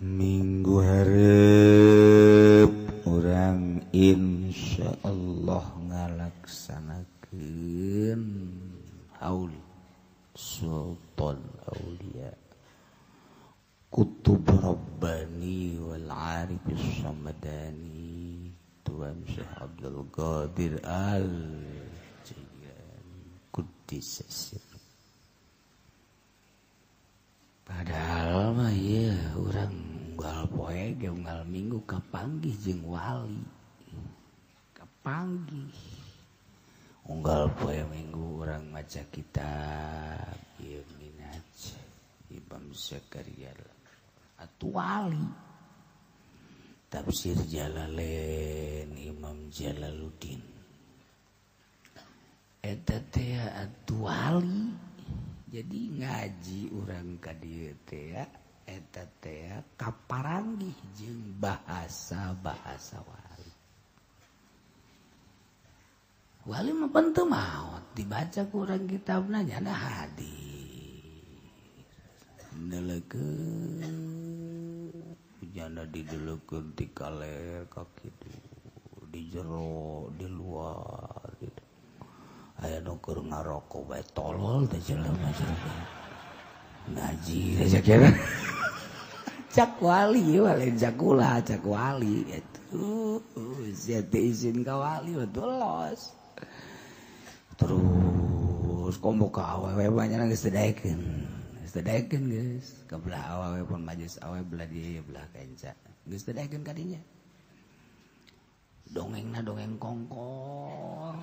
Minggu hareup urang insyaallah ngalaksanakeun haul Sultan Aulia Kutub Rabbani wal Arif Samadani Tuan Syekh Abdul Qadir Al Jailani Qudis Sirruh. Padahal mah ieu urang unggal poe ge unggal minggu kapanggih jeung wali. Kapanggih. Unggal poe minggu urang maca kitab ieu Minhaj Imam Zakaria atuh wali. Tafsir Jalalain Imam Jalaluddin. Eta teh atuh wali. Jadi ngaji urang ka dieu teh eta teh kaparanggih jeung bahasa-bahasa wali. Wali mah pan teu maot dibaca ku urang kitabna nyana hadir. Nelekeun jana dideleukeun ti kaler ka kidul, di jero, di luar gitu. Aya nu keur ngarokok bae tolol teh jelema ngaji teh cak cak wali lain cak ulah cak wali atuh sia teh izin ka wali los terus komo ka awewe banyak geus teu daekeun geus ka belah awewe pun majelis awewe belah dieu belah kenca geus teu daekeun ka dinya dongengna dongeng kongkong.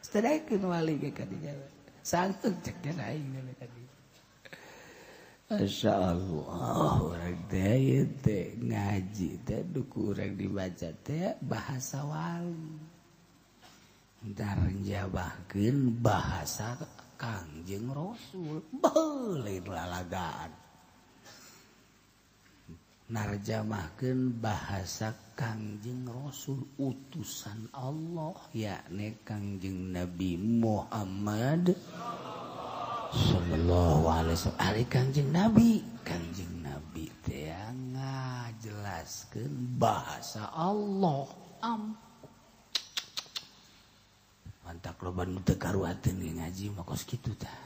Sedaikeun wali ge ka dinya. Sangkeun cek teh aing ka dinya. Masyaallah urang teh teh ngaji teh duku urang dibaca teh bahasa wali. Ntar njabahkeun bahasa Kangjeng Rasul. Beuh lain lalagaan. Narjamahkeun bahasa Kangjeng Rasul utusan Allah yakni Kangjeng Nabi Muhammad sallallahu alaihi wasallam. Ari Kangjeng Nabi teh ngajelaskeun bahasa Allah. Mantak loba nu teu karuateun ngaji mah kos kitu tah.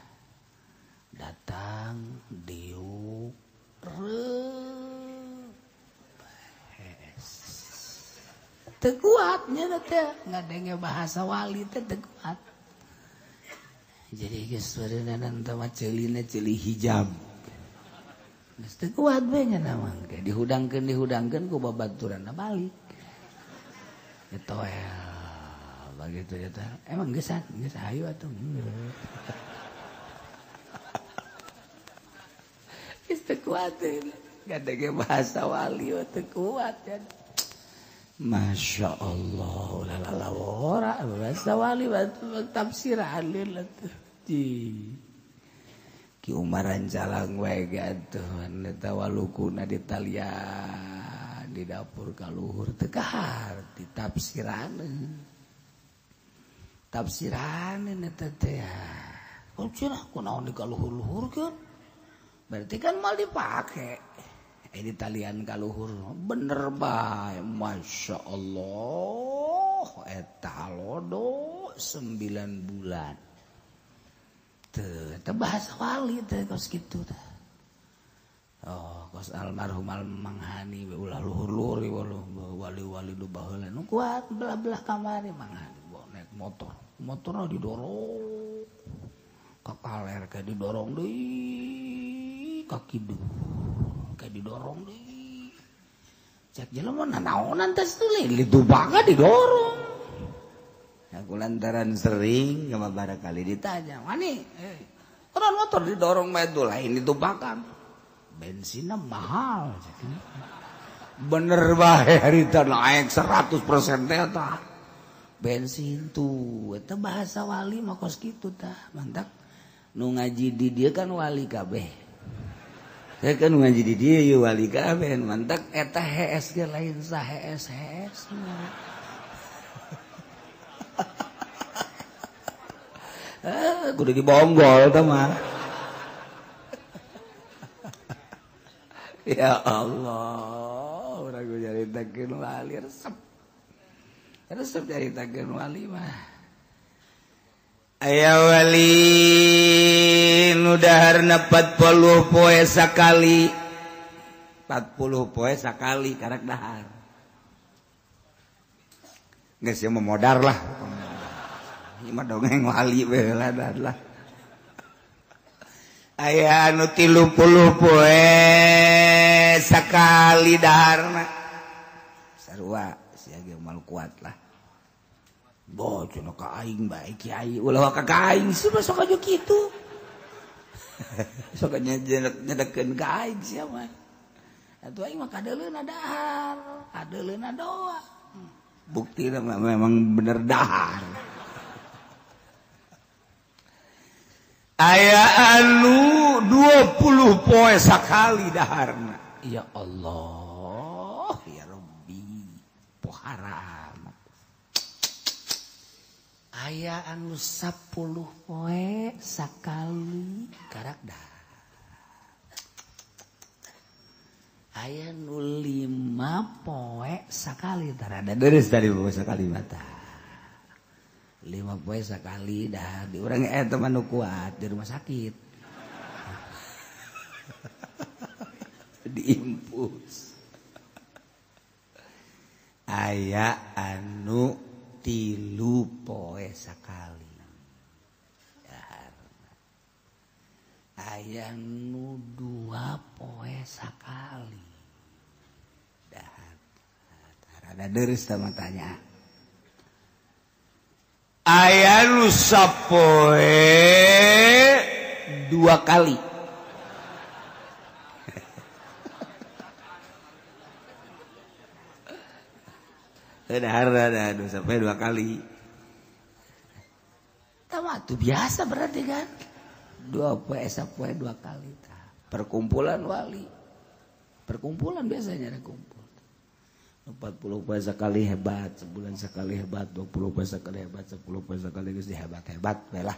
Datang diuk tekuatnya teh ngadenge bahasa wali teh tekuat. Jadi geus bareunana teh mah ceulina ceuli hijab. Geus teu kuat we nya mah ge dihudangkeun ku babaturanna balik. Getoel bagitu ya teh. Emang geus geus hayu atuh. Geus teu kuat ngadenge bahasa wali teu kuat ya. Masya Allah, lalawara bahasa wali tafsir alil atuh. Ki Umaran calang wae atuh eta walukuna di talian di dapur ka luhur teu kaharti tafsiraneun. Tafsiraneun eta teh. Kok cenah kunaon di kaluhur-luhurkeun? Berarti kan mal dipake. Ini talian kaluhur bener bae Masya Allah eta lodo 9 bulan teu eta bahasa wali teh kos kitu teh. Oh kos almarhum Manghani ulah luhur-luhur wali-wali nu baheula nu kuat belah-belah kamari Manghani naik motor motorna didorong ka kaler ka didorong deui ka kidul kayak didorong deh. Cek jelema nanaonan teh itu banget didorong. Aku lantaran sering sama barangkali ditanya, "Wani, orang motor didorong mah itu lain ditumpakan. Bensinnya mahal." Bener bae harita naik 100% teh tah. Bensin tuh eta bahasa wali mah kos kitu tah. Mantak nu ngaji di dieu kan wali kabeh. Saya kan ngaji di dieu ieu wali kabeh, mantak eta hees ge lain sahees hees. Kudu dibonggol tah mah. Ya Allah, urang nyaritakeun wali resep. Resep nyaritakeun wali mah. Aya wali nu daharna 40 poe sakali. 40 poe sakali karak dahar. Geus ieu mah modar lah. Ieu mah dongeng wali we lah lah. Aya anu 30 poe sakali daharna. Sarua sia ge moal kuat lah. Bo cenah ka aing bae kiai ulah ka aing sia sok aja kitu. Sok nyedekeun ka aing sia mah. Atuh aing mah kadeuleuna dahar, kadeuleuna doa. Bukti memang bener dahar. Aya anu 20 poe sakali daharna. Ya Allah, ya Rabbi, poharam. Aya anu 10 poe sakali karak dahar. Aya nu 5 poe sakali tarada deres tadi poe sakali mata. 5 poe sakali dah di urang eta mah nu kuat di rumah sakit. Diimpus. Aya anu 3 poe sakali. Aya nu 2 poe sakali. Dahar. Rada deres tah matanya. Aya nu sapoe 2 kali. Dahar rada sampai 2 kali. Tah tuh biasa berarti kan. 2 poe sapoe 2 kali tah. Perkumpulan wali. Perkumpulan biasanya ada kumpul. 40 poe sekali hebat, sebulan sekali hebat, 20 poe sekali hebat, 10 poe sekali geus dihebat-hebat we lah.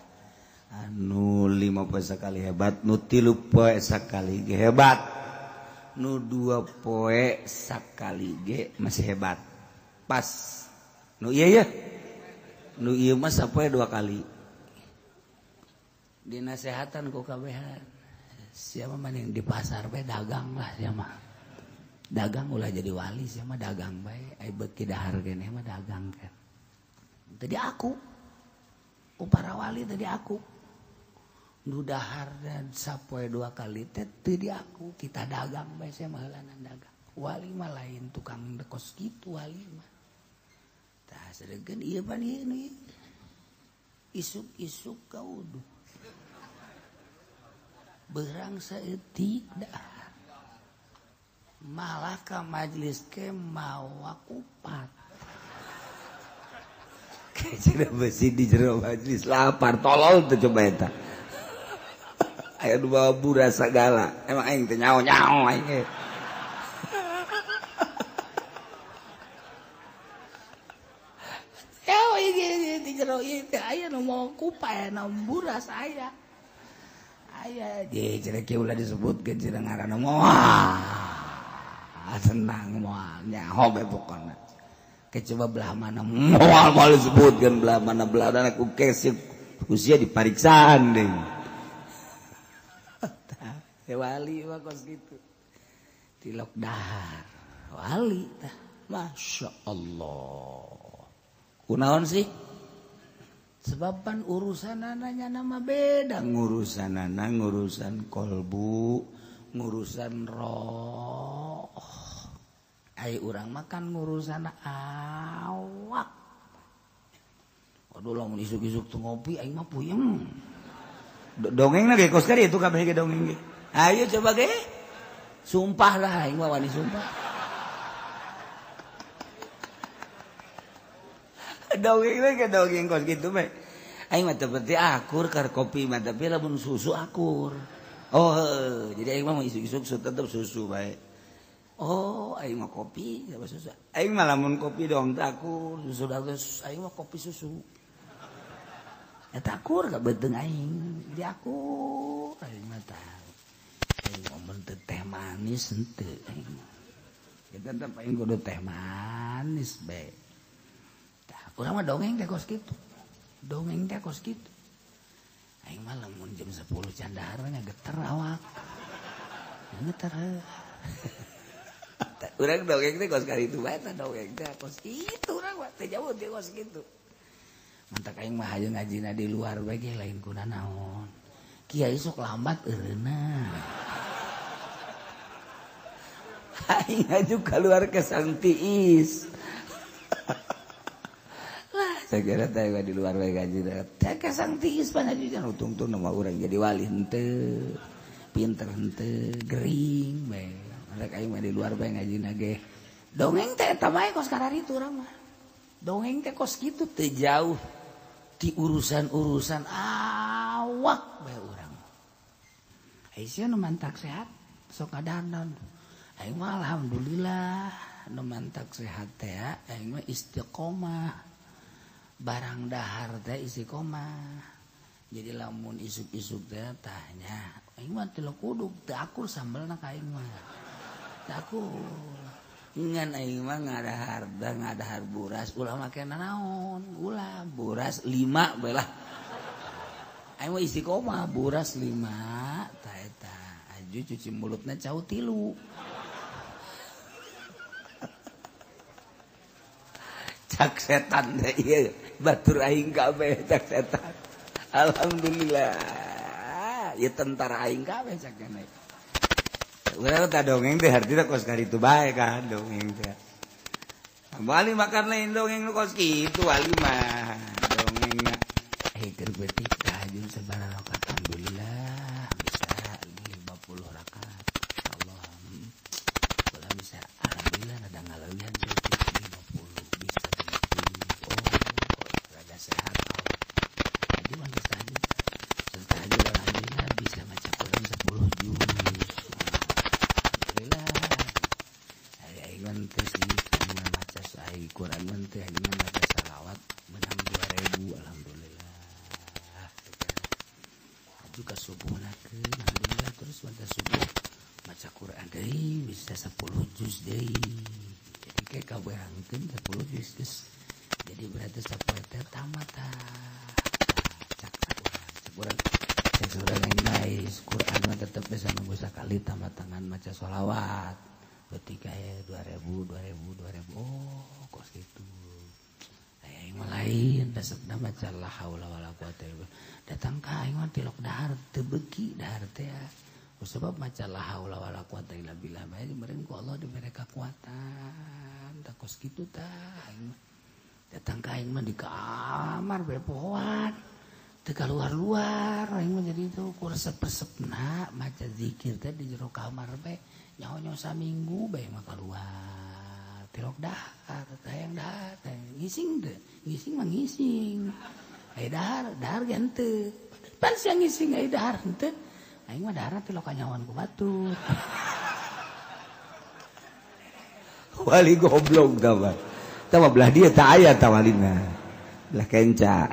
Anu 5 poe sekali hebat, nu 3 poe sekali ge hebat. Nu 2 poe sekali ge masih hebat. Pas. Nu ieu ye. Nu ieu mah sapoe 2 kali. Dinasehatan ku kabehan. Siapa mah di pasar we dagang lah sia mah. Dagang ulah jadi wali sia mah dagang bae. Ai beuki dahar keneh mah dagang kan. Tadi aku. Ku para wali tadi aku. Nu dahar dan sapoe 2 kali teh teu di aku. Kita dagang bae sia mah heulanan dagang. Wali mah lain tukang dekos kitu wali mah. Tah sedengkeun ieu pan ieu nu isuk-isuk ka wudu. Berang saeutik dahar. Malah ka majelis ke mawa kupat. Kecil besi di jero majelis lapar tolol tuh coba eta. Aya nu bawa buras sagala. Emang aing teh nyaho-nyaho aing ge. Ya ieu di jero ieu teh aya nu mawa kupat aya nu buras aya. Aya di cenah kieu ulah disebutkeun cenah ngaranna moal. Senang moal nyaho bae pokona. Ke coba belah mana moal moal disebutkeun belah mana belah mana ku kesip usia dipariksaan deui. Tah wali mah kos kitu. Tilok dahar wali tah. Masya Allah. Kunaon sih? Sebaban urusanana nama beda, ngurusanana ngurusan kolbu, ngurusan roh. Ai urang makan ngurusan awak. Aduh lamun isuk-isuk teu ngopi aing mah puyeng. Dongengna ge kos kari itu kabeh ge dongeng ge. Ayo coba ge. Sumpah lah aing mah wani sumpah. Dongeng ge dongeng kos kitu mah. Aing mah teu penting akur kar kopi mah tapi lamun susu akur. Oh, jadi aing mah isuk-isuk tetep susu bae. Oh, aing mah kopi sama susu. Aing mah lamun kopi dong teu akur, susu da geus aing mah kopi susu. Eta akur ka beuteung aing. Di akur aing mah tah. Aing ngomong teh manis. manis henteu aing. Kita teh paling kudu teh manis bae. Tah urang mah dongeng teh kos kitu. Dongeng teh kos kitu. Aing mah lamun jam 10 can dahar we geter awak. Geter. Urang dongeng teh kos kali itu bae tah dongeng teh kos kitu urang mah teh jauh teh kos kitu. Mantak aing mah hayu ngajina di luar bae ge lain kuna naon. Kiai sok lambat eureuna. Aing ngaju keluar ke Sangtiis. Lah saya kira teh di luar bae ngajina. Teh ke Sangtiis pan aja tungtung nama urang jadi wali henteu. Pinter henteu, gering bae. Mantak aing mah di luar bae ngajina ge. Dongeng teh eta bae kos kararitu urang mah. Dongeng teh kos kitu teu jauh di urusan-urusan awak bae urang. Aisyah nu mantak sehat sok ngadanan. Aing mah alhamdulillah nu mantak sehat teh aing mah istiqomah. Barang dahar teh istiqomah. Jadi lamun isuk-isuk teh tah nya aing mah tilok kuduk teu akur sambelna ka aing mah. Teu akur. Ngan aing mah ngadahar da ngadahar buras ulah make nanaon, ulah buras 5 bae lah. Aing mah istiqomah buras 5 tah eta aju cuci mulutna cau 3. Cak setan teh ieu batur aing kabeh cak setan. Alhamdulillah ieu tentara aing kabeh cak keneh. Urang teh dongeng teh hartina kos karitu bae kan dongeng teh. Wali makan lain dongeng nu kos kitu wali mah dongengna. Keur beutik tahajud sabaraha rakaat alhamdulillah bisa 50 rakaat. Insyaallah. Ulah bisa alhamdulillah rada ngaleuwihan saeutik 50 bisa 70. Oh, rada sehat awak. Jadi mah geus tahajud. Tahajud alhamdulillah bisa maca Quran 10 juz. Quran mah teh aing maca salawat menang 2000 alhamdulillah. Aju ka subuhna keun alhamdulillah terus maca subuh maca Quran deui bisa 10 juz deui. Jadi kayak kaberangkeun 10 juz geus. Jadi berarti sapoe teh tamat tah. Cak urang cek urang guys Quran mah tetep bisa nunggu sakali tamat tangan maca sholawat. Berarti kayak 2000 2000 2000 oh kos gitu. Aing mah lain resepna maca la haula wala quwata illa billah. Datang ka aing mah tilok dahar teu beuki dahar teh. Sebab maca la haula wala quwata illa billah bae meureun ku Allah dibere kekuatan. Tah kos kitu tah aing mah. Datang ka aing mah di kamar bae pohoan. Teu kaluar-luar aing mah jadi itu ku resep-resepna maca zikir teh di jero kamar bae. Nyaho-nyaho saminggu bae mah kaluar. Tilok dahar, hayang dahar, ngising teh, ngising mah ngising. Aya dahar, dahar ge henteu. Pan sia ngising aya dahar henteu. Aing mah dahar tilok kanyahoan ku batur. Wali goblok tah mah. Tah mah belah dieu tah aya tah walina. Belah kenca.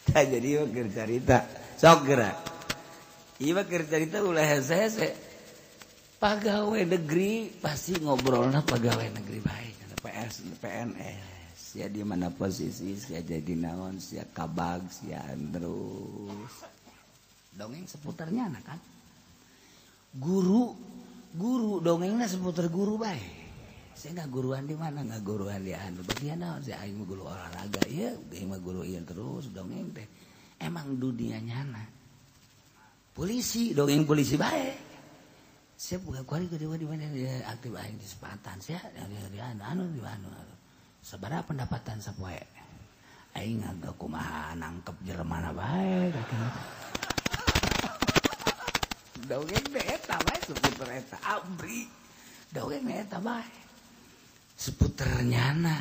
Tah jadi mah keur carita. Sok gerak. Ieu mah keur carita ulah hese-hese. Pegawai negeri pasti ngobrolna pegawai negeri bae cenah PS PNS. Sia di mana posisi, sia jadi naon, sia kabag, sia terus. Dongeng seputarnya anak kan. Guru, guru dongengna seputar guru bae. Saya nggak guruan di mana, nggak guruan di anu. Bagian naon saya aing mah guru olahraga ieu, aing mah guru ieu terus dongeng teh. Emang dunia nyana. Polisi, dongeng polisi bae. Saya buka kuari ke di mana dia aktif aing di Sepatan saya di anu di anu. Sabaraha pendapatan sapoe? Aing agak kumaha nangkep jelema bae katanya. Dongeng teh eta bae seputar eta abri. Dongeng teh eta bae. Seputar nyana.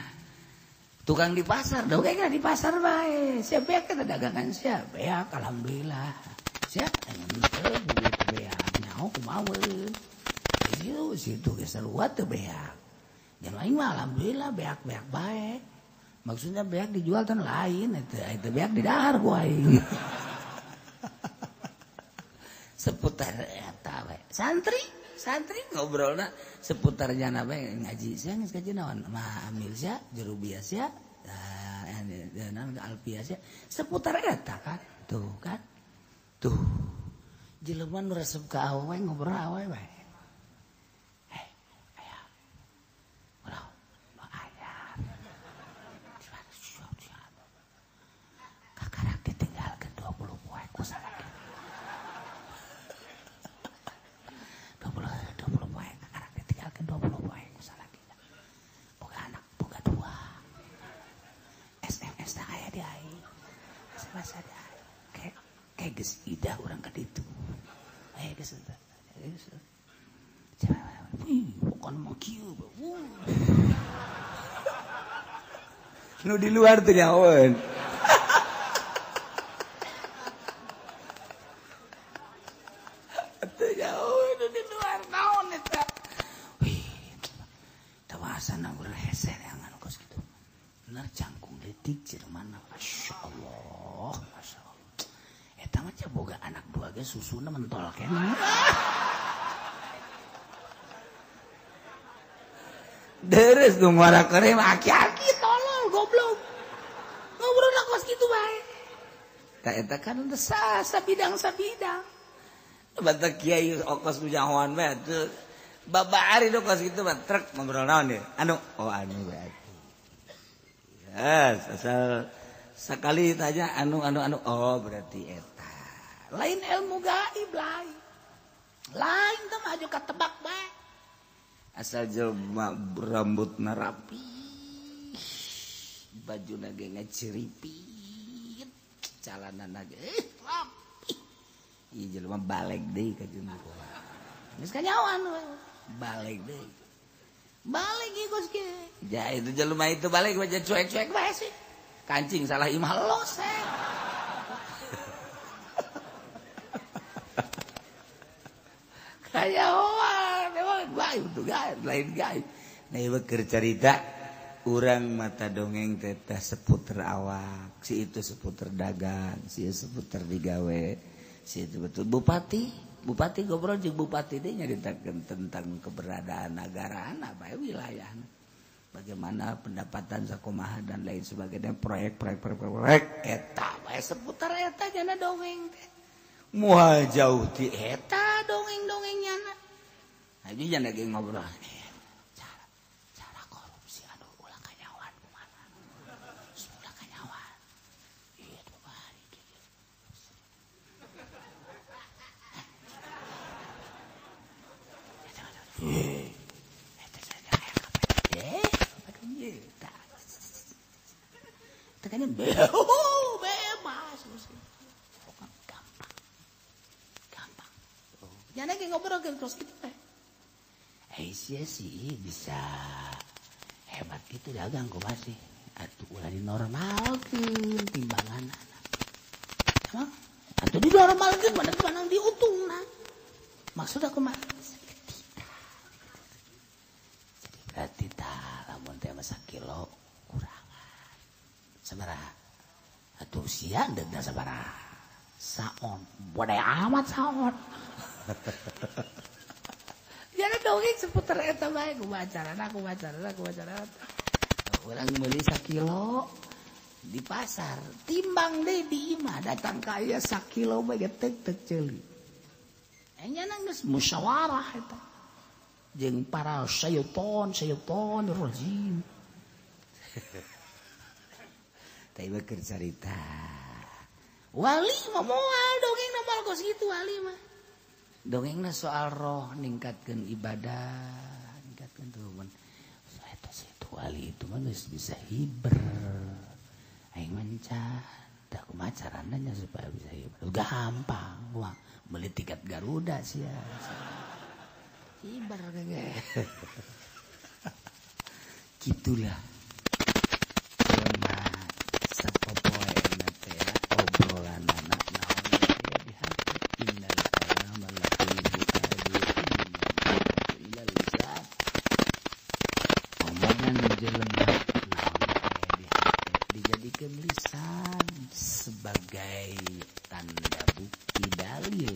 Tukang di pasar, dongengna di pasar bae. Siapa ya kita dagangan siapa ya alhamdulillah. Siapa yang teu beak nyaho kumaha we. Situ situ geus sarua teu beak. Jeung aing mah alhamdulillah beak-beak bae. Maksudnya beak dijual tan lain eta beak di dahar ku aing. Seputar eta we. Santri, santri ngobrolna seputar jana we ngaji sia geus ngaji naon? Mah amil sia, jurubiyah sia, dan alfiah sia, seputar eta kan. Tuh kan. Tuh. Jelema nu resep ka awewe ngobrol awewe we. Aya. Urang anyar. Kakarak ditinggalkeun 20 poe ku salaki. 20 poe kakarak ditinggalkeun 20 poe ku salaki. Boga anak, boga dua. SMS teh aya di aing. SMS di aing. Kayak geus idah urang ka ditu. Geus eta. Geus. Wih, bukan mah kieu. Nu di luar teh nyahoeun. Teu nyahoeun nu di luar naon eta. Wih, tawasana urang hese neangan kos kitu. Bener jangkung leutik jelema. Masyaallah, masyaallah. Eta mah boga anak dua ge susuna mentol keneh. Deres nu ngora kere mah aki-aki tolol goblok. Ngobrol kos kitu bae. Tah eta kan sabidang-sabidang. Batak kiai okos nu nyahoan bae atuh. Babari nu kos kitu mah trek ngobrol naon deui? Anu, oh anu bae. Yes, asal sekali tanya anu anu anu oh berarti eta lain ilmu gaib lain lain teh mah aju katebak bae asal jelema rambutna rapi bajuna ge ngeciripit calanana ge rapi ieu jelema balik deui ka jeung geus kanyawan balik deui balik ieu geus kieu ja itu jelema itu balik bae cuek-cuek bae sih. Kancing salah imah los eh. Kayak wah, memang gaib tuh gaib, lain gaib. Nah, ieu keur carita urang mata dongeng teh seputar awak, si itu seputar dagang, si itu seputar digawe, si itu betul bupati, bupati ngobrol jeung bupati deui nyaritakeun tentang keberadaan negarana bae wilayahna. Bagaimana pendapatan sakumaha dan lain sebagainya proyek-proyek eta bae seputar eta jana dongeng teh moal jauh ti eta dongeng-dongeng nyana haji jana ge ngobrol cara korupsi anu ulah kanyawan kumaha ulah kanyawan ieu teh bari kieu tekannya bebas gampang gampang jangan lagi ngobrol terus gitu teh sih bisa hebat gitu dagang kok masih atuh ulah dinormalkeun timbangan anak emang atuh dinormalkeun mana mana diuntungna maksud aku mah jadi berarti tah lamun teh mah sakilo kurangan sabaraha atuh sia deugna sabaraha saon bodaya amat saon jadi dongeng seputar eta bae kumaha carana kumaha carana kumaha carana urang meuli sakilo di pasar timbang deui di imah datang ka ieu sakilo bae getek tek ceuli nya geus musyawarah eta jeung para syaiton syaiton rajim. Tapi keur carita wali mah moal dongeng na moal kos kitu wali mah dongengna soal roh ningkatkeun ibadah ningkatkeun tuh mun eta situ wali itu mah geus bisa hiber aing mencan tah kumaha carana nya supaya bisa hiber gampang wah beli tiket Garuda sia hiber ge gitulah sapopoena teh obrolanana naon aya di hati innal kalama la fuadi ila lisan omongan jelema naon aya di hati dijadikeun lisan sebagai tanda bukti dalil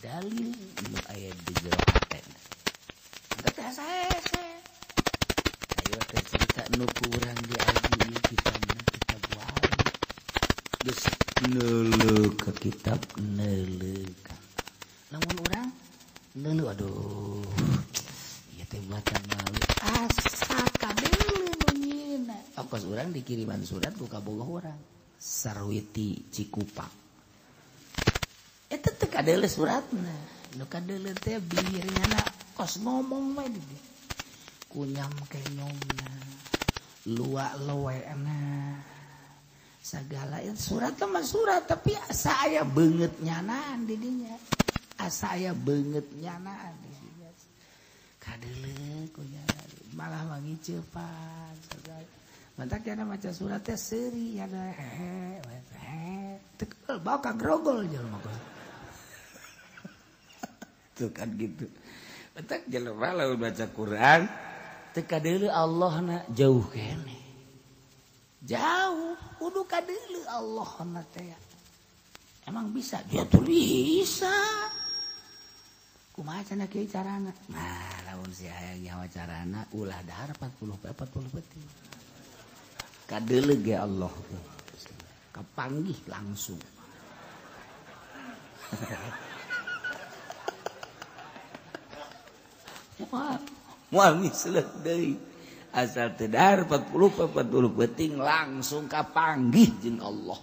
dalil nu aya di jero hate. Eta teh hese. Ayo teh cerita nu kurang diaji ieu kitabna kitab wali. Geus neuleuh ka kitab neuleuh ka. Lamun urang neuleuh aduh ieu teh buatan malu asa kadeuleu nu nyieunna. Ongkos urang dikiriman surat ku kabogoh urang Sarwiti Cikupa. Eta teh kadeuleu suratna. Nu kadeuleu teh bibirnya kos ngomong we di dieu. Kunyam kenyomna, luak lowena, segala surat mah surat tapi asa aya beungeut nyanaan di dinya. Asa aya beungeut nyanaan di dinya. Kadeuleu kunyam malah mangicepan segala. Mantak jana maca surat teh seuri ada hehe hehe tekel bawa ka grogol jelema mah. Tuh kan gitu. Mantak jelema lamun baca Quran teu kadeuleu Allahna jauh keneh. Jauh kudu kadeuleu Allahna teh. Emang bisa? Dia tuh bisa. Kumaha cenah kieu carana? Nah, lamun si hayang nyawa carana ulah dahar 40 poe 40 peuting. Kadeuleu ge Allah kapanggih langsung. Moal misleuh deui asal teu dahar 40 40 peuting langsung kapanggih jeung Allah.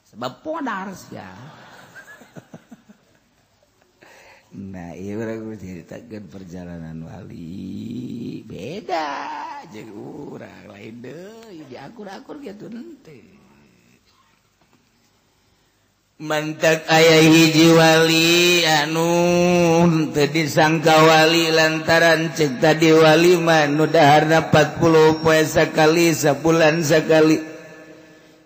Sebab podar sia. Nah, ieu urang ceritakeun perjalanan wali beda jeung urang lain deui diakur-akur kitu henteu. Mantak aya hiji wali anu teu disangka wali lantaran ceuk tadi wali mah nu daharna 40 poe sakali sabulan sakali.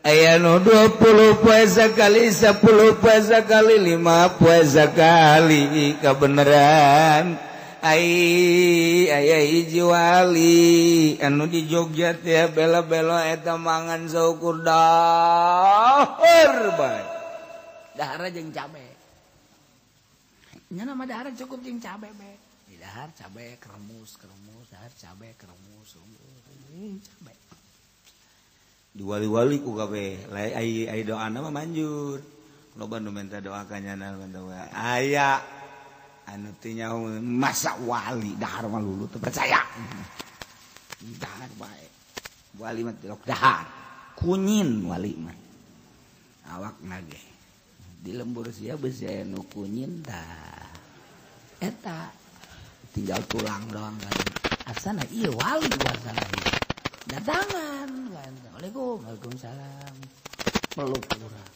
Aya nu 20 poe sakali 10 poe sakali 5 poe sakali kabeneran. Ai aya hiji wali anu di Jogja teh bela-bela eta mangan saukur dahar bae. Dahar jeung cabe. Nya mah dahar cukup jeung cabe bae. Di dahar cabe kremus kremus dahar cabe kremus cabe. Diwali-wali ku kabeh ai ai doana mah manjur. Loba nu minta doa ka nyana minta aya anu teu nyaho masa wali dahar mah lulu teu percaya. Dahar bae. Wali mah tilok dahar. Kunyin wali mah. Awak nage. Di lembur sia beusi aya nu kunyin tah. Eta tinggal tulang doang kan. Asana ieu wali wasana ieu. Datangan kan. Assalamualaikum, waalaikumsalam. Meluk urang.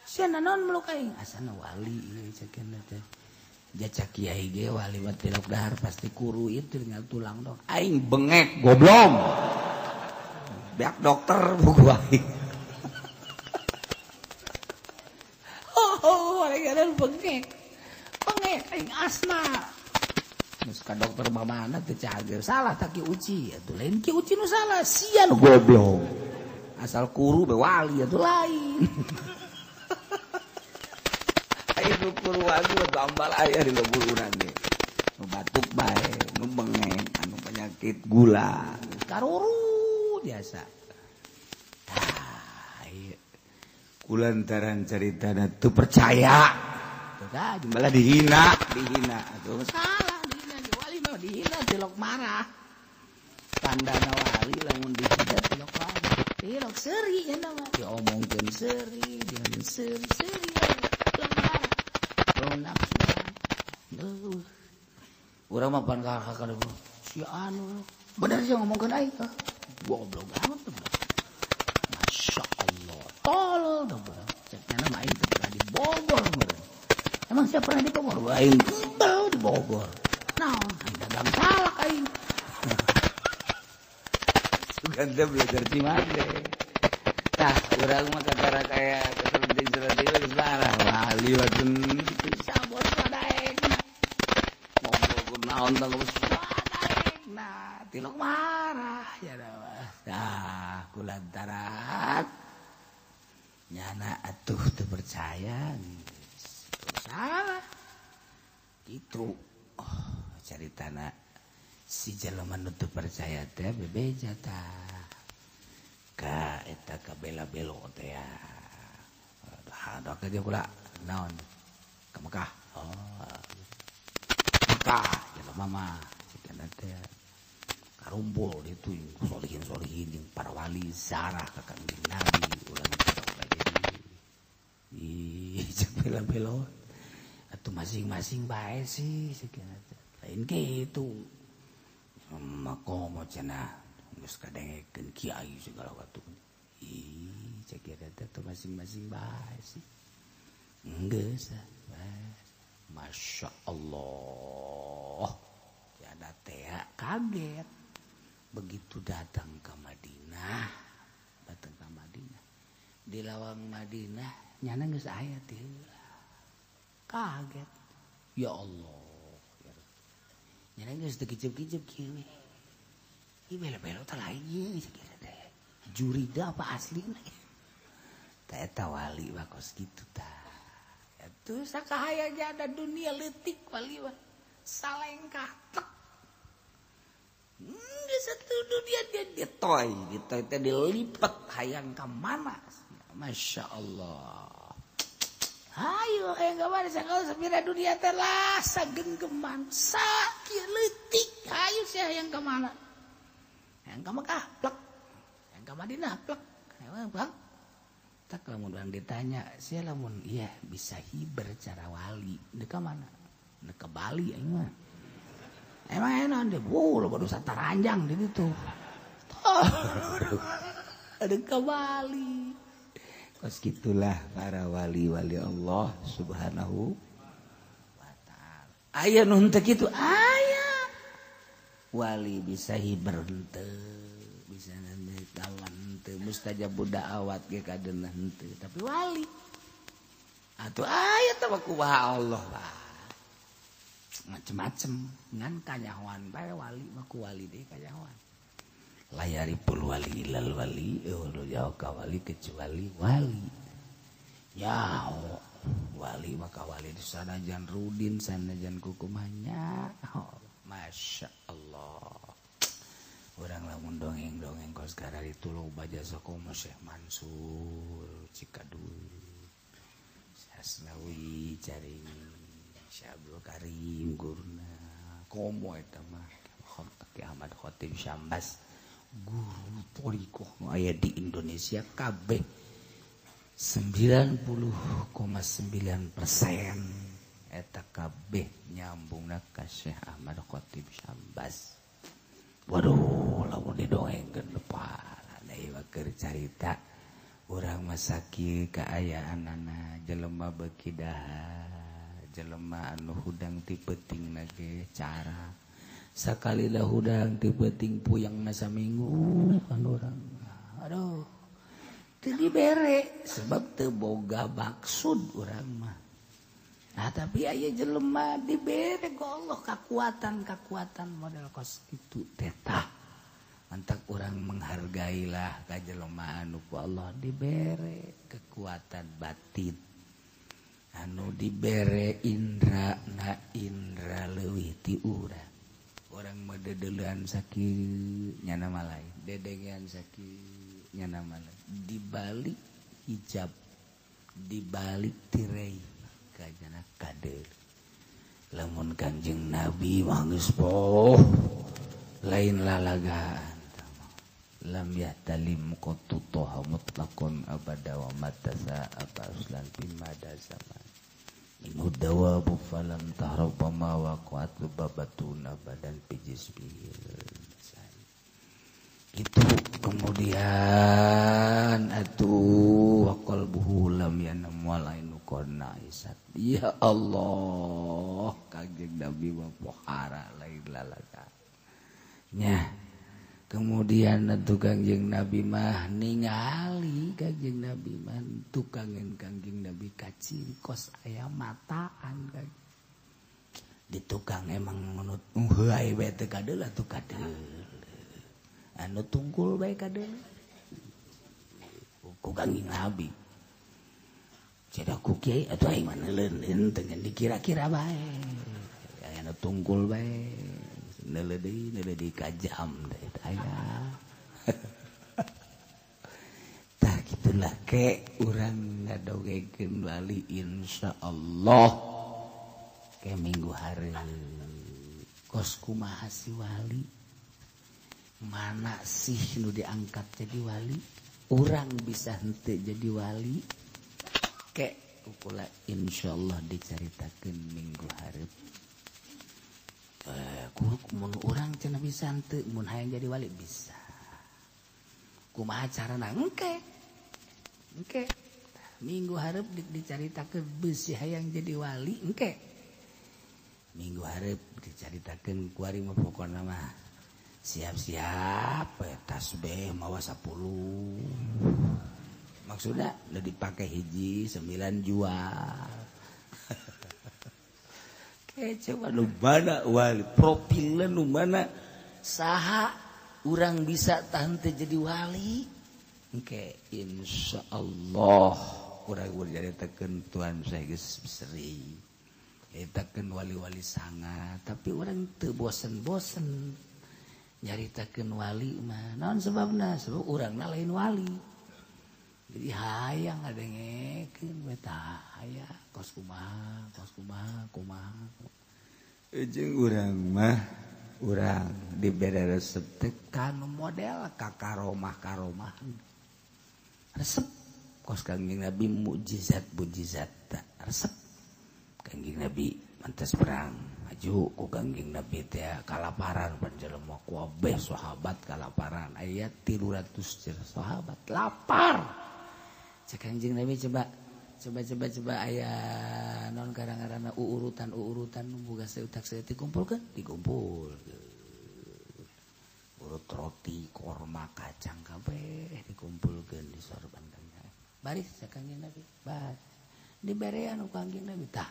Sia naon meluk aing? Asana wali ieu ceukna teh. Jacak kiai ge wali mah tilok dahar pasti kuru ieu tinggal tulang doang. Aing bengek goblok. Beak dokter buku aing. Oh, aing bengek. Bengek aing asma. Geus ka dokter mamana teu cager. Salah tak Ki Uci. Atuh lain Ki Uci nu salah, sia nu goblok. Asal kuru be wali atuh lain. Aing nu kuru wali mah tambal aya di lembur urang ge. Nu batuk bae, nu bengek, anu penyakit gula. Karuru biasa. Tah, ieu. Kulantaran caritana teu percaya. Tuh tah malah dihina, dihina atuh. Salah dihina ge wali mah dihina tilok marah. Tandana wali lamun dihina tilok marah. Tilok seuri nya mah diomongkeun seuri, diomongkeun seuri, seuri tilok marah. Tong nafsu. Duh. Urang mah pan ka si anu bener sih ngomongkeun aing. Goblok amat tuh. Masya Allah, tolol tuh. Cek nyana mah aing teu pernah di Bogor meureun. Emang siapa pernah di Bogor? Aing teu di Bogor. Naon aing dagang salak aing. Sugan teh belajar Cimande. Tah, urang mah kakara kaya keselenting-selenting geus marah. Wali watun sabor padaekna. Ngobrol ku naon teh geus padaekna. Tilok marah ya mah. Tah, kulantaran nyana atuh teu percaya. Salah. Gitu. Oh, caritana si jelema nu teu percaya teh bebeja tah. Ka eta ka bela-belo teh ya. Aduh, ka dia kula naon? Ka Mekah. Oh. Mekah jelema mah cekana teh karumpul ditu solihin-solihin jeung para wali zarah ka Kangjeng Nabi ulah sok jadi. Ih, cek bela-belo. Atuh masing-masing bae sih cekana teh. Lain kitu. Makomo cenah geus kadengekeun kiai segala watu. Ih, cek ieu teh masing-masing bae sih. Geus ah. Masya Allah. Tiada teh kaget. Begitu datang ke Madinah, datang ke Madinah. Di lawang Madinah nyana geus aya teh. Kaget. Ya Allah. Nyana geus teu kicep-kicep kieu we. Ieu belo-belo teh lain ieu sakira teh. Jurida apa aslina? Tah eta wali mah kos kitu tah. Atuh sakahaya ge ada dunia leutik wali mah. Salengkah tek. Geus satu dunia dia ditoy, ditoy teh dilipet hayang ka mana? Masya Allah. Hayu hayang ka mana sakala sapira dunia teh lah sagenggeman sakieu leutik hayu sia hayang ka mana? Hayang ka Mekah plek. Hayang ka Madinah plek. Hayang bang. Tak lamun urang ditanya, sia lamun iya bisa hiber cara wali, deuk ka mana? Deuk ka Bali aing mah. Emang enak deh, wow, lo baru sataranjang di situ. Ada ke Bali. Kos gitulah para wali-wali Allah Subhanahu wa ta'ala. Aya nu henteu kitu, aya. Wali bisa hiber henteu, bisa nanti kawan henteu, mustajab da'awat ge kadeuna henteu, tapi wali. Atuh aya teh kumaha Allah bah. Macem-macem ngan kanyahoan bae wali mah ku wali deui kanyahoan. Layari pul wali ilal wali, eueuh jauh ka wali kecuali wali. Nyaho wali mah ka wali di sanajan rudin sanajan kukumahnya. Oh, Masya Allah. Urang lamun dongeng-dongeng kos kararitu loba jasa komo Syekh Mansur Cikadul Hasnawi cari Syekh Abdul Karim guruna komo eta mah Ki Ahmad Khatib Syambas guru thariqah nu aya di Indonesia kabeh 90,9% eta kabeh nyambungna ka Syekh Ahmad Khatib Syambas. Waduh lamun didongengkeun lepat deui mah keur carita urang mah sakieu kaayaanana jelema beuki dahar jelema anu hudang ti peutingna ge cara sakali lah hudang ti peuting puyangna saminggu kan urang aduh teu dibere sebab teu boga maksud urang mah. Nah tapi aya jelema dibere ku Allah kakuatan-kakuatan model kos kitu teh tah mantak urang menghargailah ka jelema anu ku Allah dibere kekuatan batin anu dibere indra na indra leuwih ti urang. Urang mah dedeulean sakieu nyana mah lain, dedengean sakieu nyana mah lain. Dibalik hijab, dibalik tirai kajana kadeul. Lamun Kanjeng Nabi mah geus poh lain lalagaan. Lam yahtalim qattu toha mutlaqan abada wa matasa apa uslan bimada zaman minhu dawabu falam tahrab ma waqa'at babatun abadan bijisbil itu. Kemudian atuh wa qalbuhu lam yanam walainu qanna isat. Ya Allah, Kangjeng Nabi mah pohara lain lalaga nya. Kemudian tukang jeung Nabi mah ningali Kangjeng Nabi mah tukangeun Kangjeng Nabi kaciri kos aya mataan kan. Di tukang emang menut heuay bae teu kadeul atuh kadeul. Anu tungkul bae kadeul. Ku Kangjeng Nabi. Cedak ku kiai atuh aing mah neuleun teu dikira-kira bae. Aya nu tungkul bae. Neuleuh deui ka jam teh aya. Tah kitulah ke urang ngadogengkeun wali insyaallah. Ke minggu hareup. Kos kumaha si wali? Mana sih nu diangkat jadi wali? Urang bisa henteu jadi wali? Ke kukula insyaallah dicaritakeun minggu hareup. Mun urang cenah bisa henteu mun hayang jadi wali bisa. Kumaha carana engke? Engke. Minggu hareup dicaritakeun beusi hayang jadi wali engke. Minggu hareup dicaritakeun kuari mah pokona mah siap-siap tasbih mawa 10. Maksudnya udah dipakai hiji 9 jual. Coba nu mana wali profilnya nu mana saha urang bisa tahan teh jadi wali. Engke insyaallah urang nyaritakeun Tuhan saya geus seri. Nyaritakeun wali-wali sangat tapi urang teu bosen-bosen nyaritakeun wali mah. Naon sebabna? Sebab urangna lain wali. Jadi hayang ngadengekeun we tah aya kos kumaha kumaha. Jeung urang mah urang dibere resep teh kanu model ka karomah-karomah. Resep kos Kangjeng Nabi mukjizat-mukjizat resep. Kangjeng Nabi mantas perang maju ku Kangjeng Nabi teh kalaparan panjelema kabeh sahabat kalaparan aya 300 sahabat lapar. Cek Kangjeng Nabi coba aya non kadang-kadang uurutan boga seutak saeutik dikumpulkeun dikumpul urut roti korma kacang kabeh dikumpulkeun disorban Kangjeng baris cek Kangjeng Nabi baris diberean ku Kangjeng Nabi tah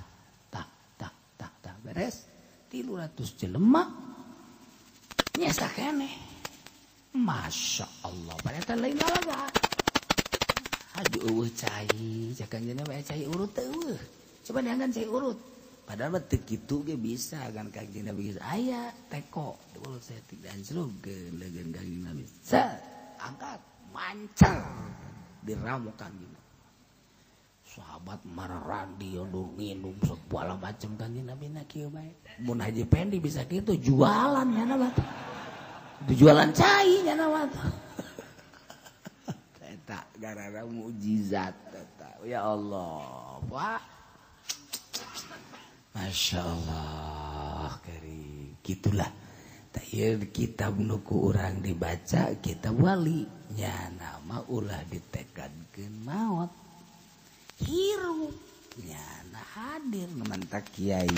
tah tah tah tah beres 300 jelema nyesa keneh. Masya Allah padahal lain lalaga. Aduh eueuh cai, cek Kangjeng Nabi cai urut teh eueuh. Coba diangkan cai urut. Padahal mah teu kitu ge bisa kan Kangjeng Nabi geus aya teko urut saeutik dianclugkeun leugeun Kangjeng Nabi. Set, angkat, mancar diramu Kangjeng Nabi. Sahabat mararandi nginum segala macam Kangjeng Nabi na kieu bae. Mun Haji Pendi bisa kitu jualan nya mah. Jualan cai nya mah. Tak gara-gara mukjizat eta. Ya Allah, Pak. Masya Allah, kari gitulah. Tah ieu kitab nu ku urang dibaca kitab wali nya nama ulah ditekadkeun maot. Hirup nyana hadir mantak kiai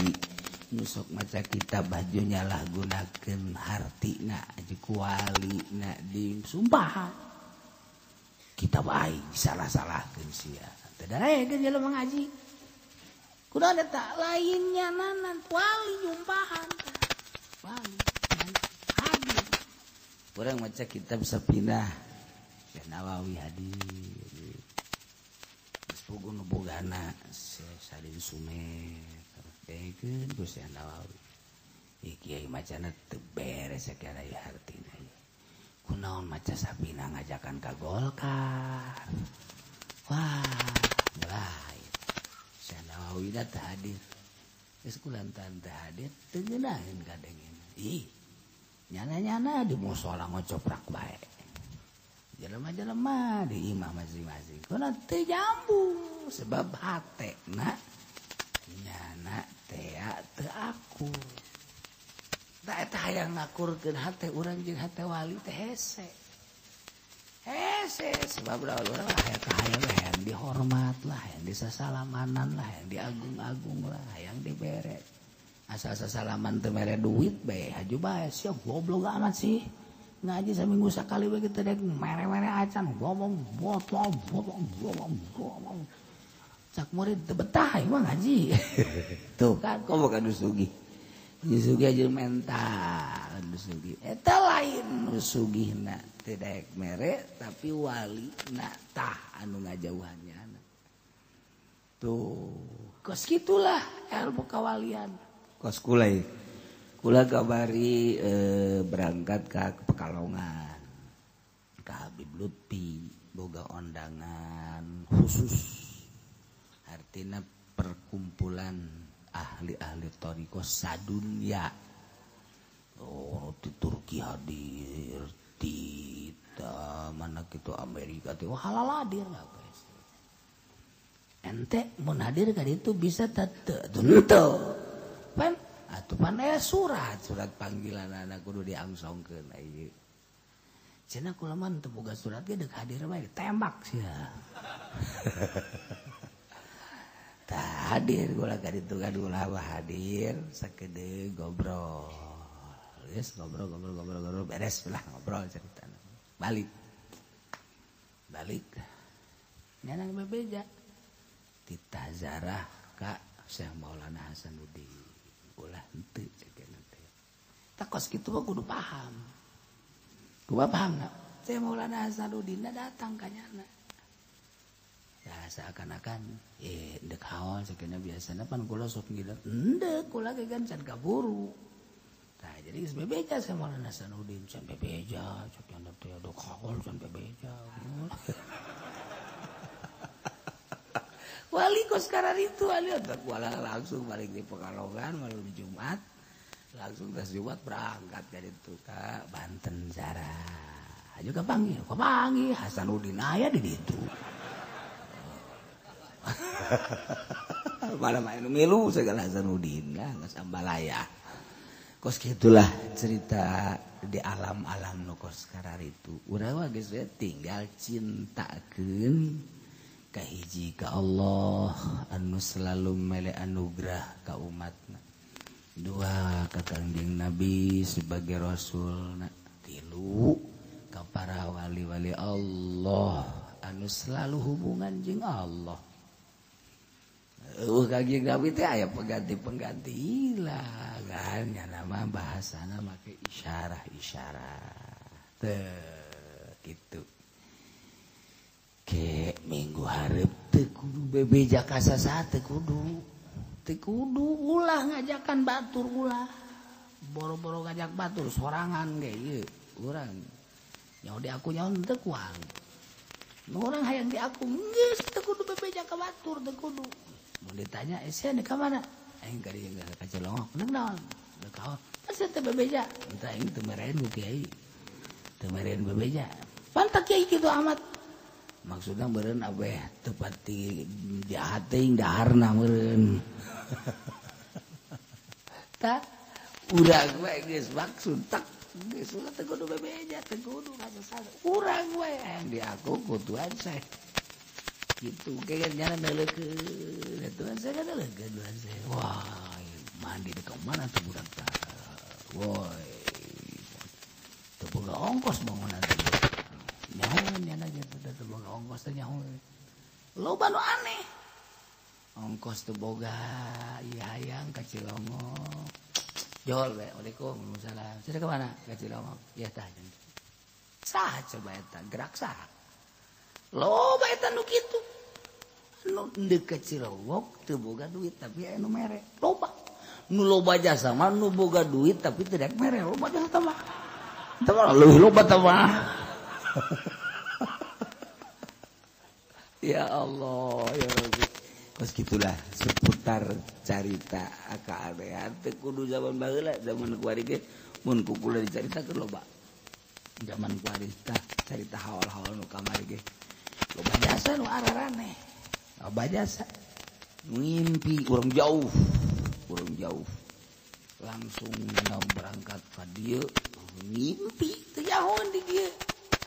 nu sok maca kitab baju nyalah gunakeun hartina jeung walina disumpahan. Kitab aing salah-salahkeun sia. Teu darekeun jelema ngaji. Kunaon eta lainnya nanan wali nyumpahan. Wali hadir. Urang maca kitab Safinah Syekh Nawawi hadir. Geus puguh nu bogana Syekh Salim Sumer. Dekeun ku Syekh Nawawi. Ieu kiai macana teu beres sakala ieu hartina. Kunaon maca Safinah ngajakan ka Golkar. Wah, mulai. Syekh Nawawi da teu hadir. Geus kulantaran teu hadir teu ngeunaheun kadengena. Ih, nyana-nyana di musala ngocoprak bae. Jelema-jelema di imah masing-masing. Kunaon teu nyambung sebab hatena nyana tea teu akur. Da eta hayang ngakurkeun hate urang jeung hate wali teh hese. Hese sebab da urang hayang kahayang hayang dihormat lah, hayang disasalamanan lah, hayang diagung-agung lah, hayang dibere. Asa sasalaman teu mere duit bae haju bae sia goblok amat sih. Ngaji saminggu sakali we kitu dek mere-mere acan ngomong botol botol botol. Cak murid teu betah mah ngaji. Tuh kan komo ka nu sugih. Sugih aja mental sugih eta lain nu sugihna teu daek mere tapi walina tah anu ngajauhannya. Tuh, kos gitulah ilmu kawalian. Kos kula kula kabari berangkat ke Pekalongan. Ka Habib Lutfi boga undangan khusus. Artinya perkumpulan ahli-ahli thariqah sadunya. Oh, di Turki hadir, di mana gitu Amerika teh halal hadir lah. Ente mun hadir ka ditu bisa teu teu pan atuh pan aya surat panggilan anak kudu diangsongkeun ieu cenah kula mah teu boga surat ge deuk hadir bae ditembak sia. Tah hadir kula ka ditu kan kula hadir sakedeung ngobrol geus ngobrol beres lah ngobrol ceritana balik nyanang bebeja titah zarah ka Syekh Maulana Hasanuddin ulah henteu ceuk teh tak kos kitu mah kudu paham kudu paham na Syekh Maulana Hasanuddin datang ka nyana ya seakan-akan deuk haol ceukna biasana pan kula sok ngiler henteu kula ge kan can kaburu tah jadi geus bebeja Syekh Maulana Hasanuddin can bebeja cek teh deuk haol can bebeja. Wali kos sekarang itu wali wala langsung balik di Pekalongan malam Jumat langsung tas Jumat berangkat dari itu ke Banten Zara juga panggil kok panggil Hasanuddin aya di ditu. Malam anu milu segala Hasanuddin lah geus ambalaya. Kos gitulah cerita di alam-alam nu kos karar itu urang mah geus tinggal cintakeun kahiji ka Allah anu selalu mele anugerah ka umatna, dua ka Kangjeng Nabi sebagai rasulna, tilu ka para wali-wali Allah anu selalu hubungan jeung Allah. Kangjeng Nabi teh aya pengganti-pengganti lah kan nya mah bahasana make isyarah-isyarah teh kitu. Ke minggu hareup teu kudu bebeja ka sasaha teu kudu ulah ngajakan batur ulah boro-boro ngajak batur sorangan ge ieu urang nyaho di aku nyaho teu kuang nu urang hayang di aku geus teu kudu bebeja ka batur teu kudu mun ditanya sia ka mana aing ka dieu ka Cilongok naon deuk haol sia teu bebeja tah aing teu meren ku kiai teu meren bebeja pantak kiai kitu amat maksudnya meureun abeh teu pati jahat teuing daharna meureun. Tah urang we geus maksud tak geus ulah teu kudu bebeja teu kudu ngasasana urang we hayang di aku ku Tuhan saya kitu ge nyana neuleukeun Tuhan saya kan neuleukeun Tuhan saya wah mandi di ka mana teh budak tah woi teu boga ongkos bangunan teh nyaho nyana gitu teu boga ongkos teh nyaho loba nu aneh ongkos teu boga ieu hayang ka Cilongok jol we waalaikumsalam sia ka mana ka Cilongok ieu tah saha coba eta gerak saha loba eta nu kitu nu deuk ka Cilongok teu boga duit tapi aya nu mere loba nu loba jasa mah nu boga duit tapi teu daek mere loba jasa mah teh leuwih loba teh mah. Ya Allah ya Rabbi. Kos gitulah seputar carita keanehan teu kudu zaman baheula zaman kuari ge mun ku kula dicaritakeun loba. Zaman kuari tah carita haol-haol nu kamari ge loba jasa nu araraneh. Loba jasa ngimpi urang jauh. Langsung berangkat ka dieu ngimpi teu nyahoan di dieu.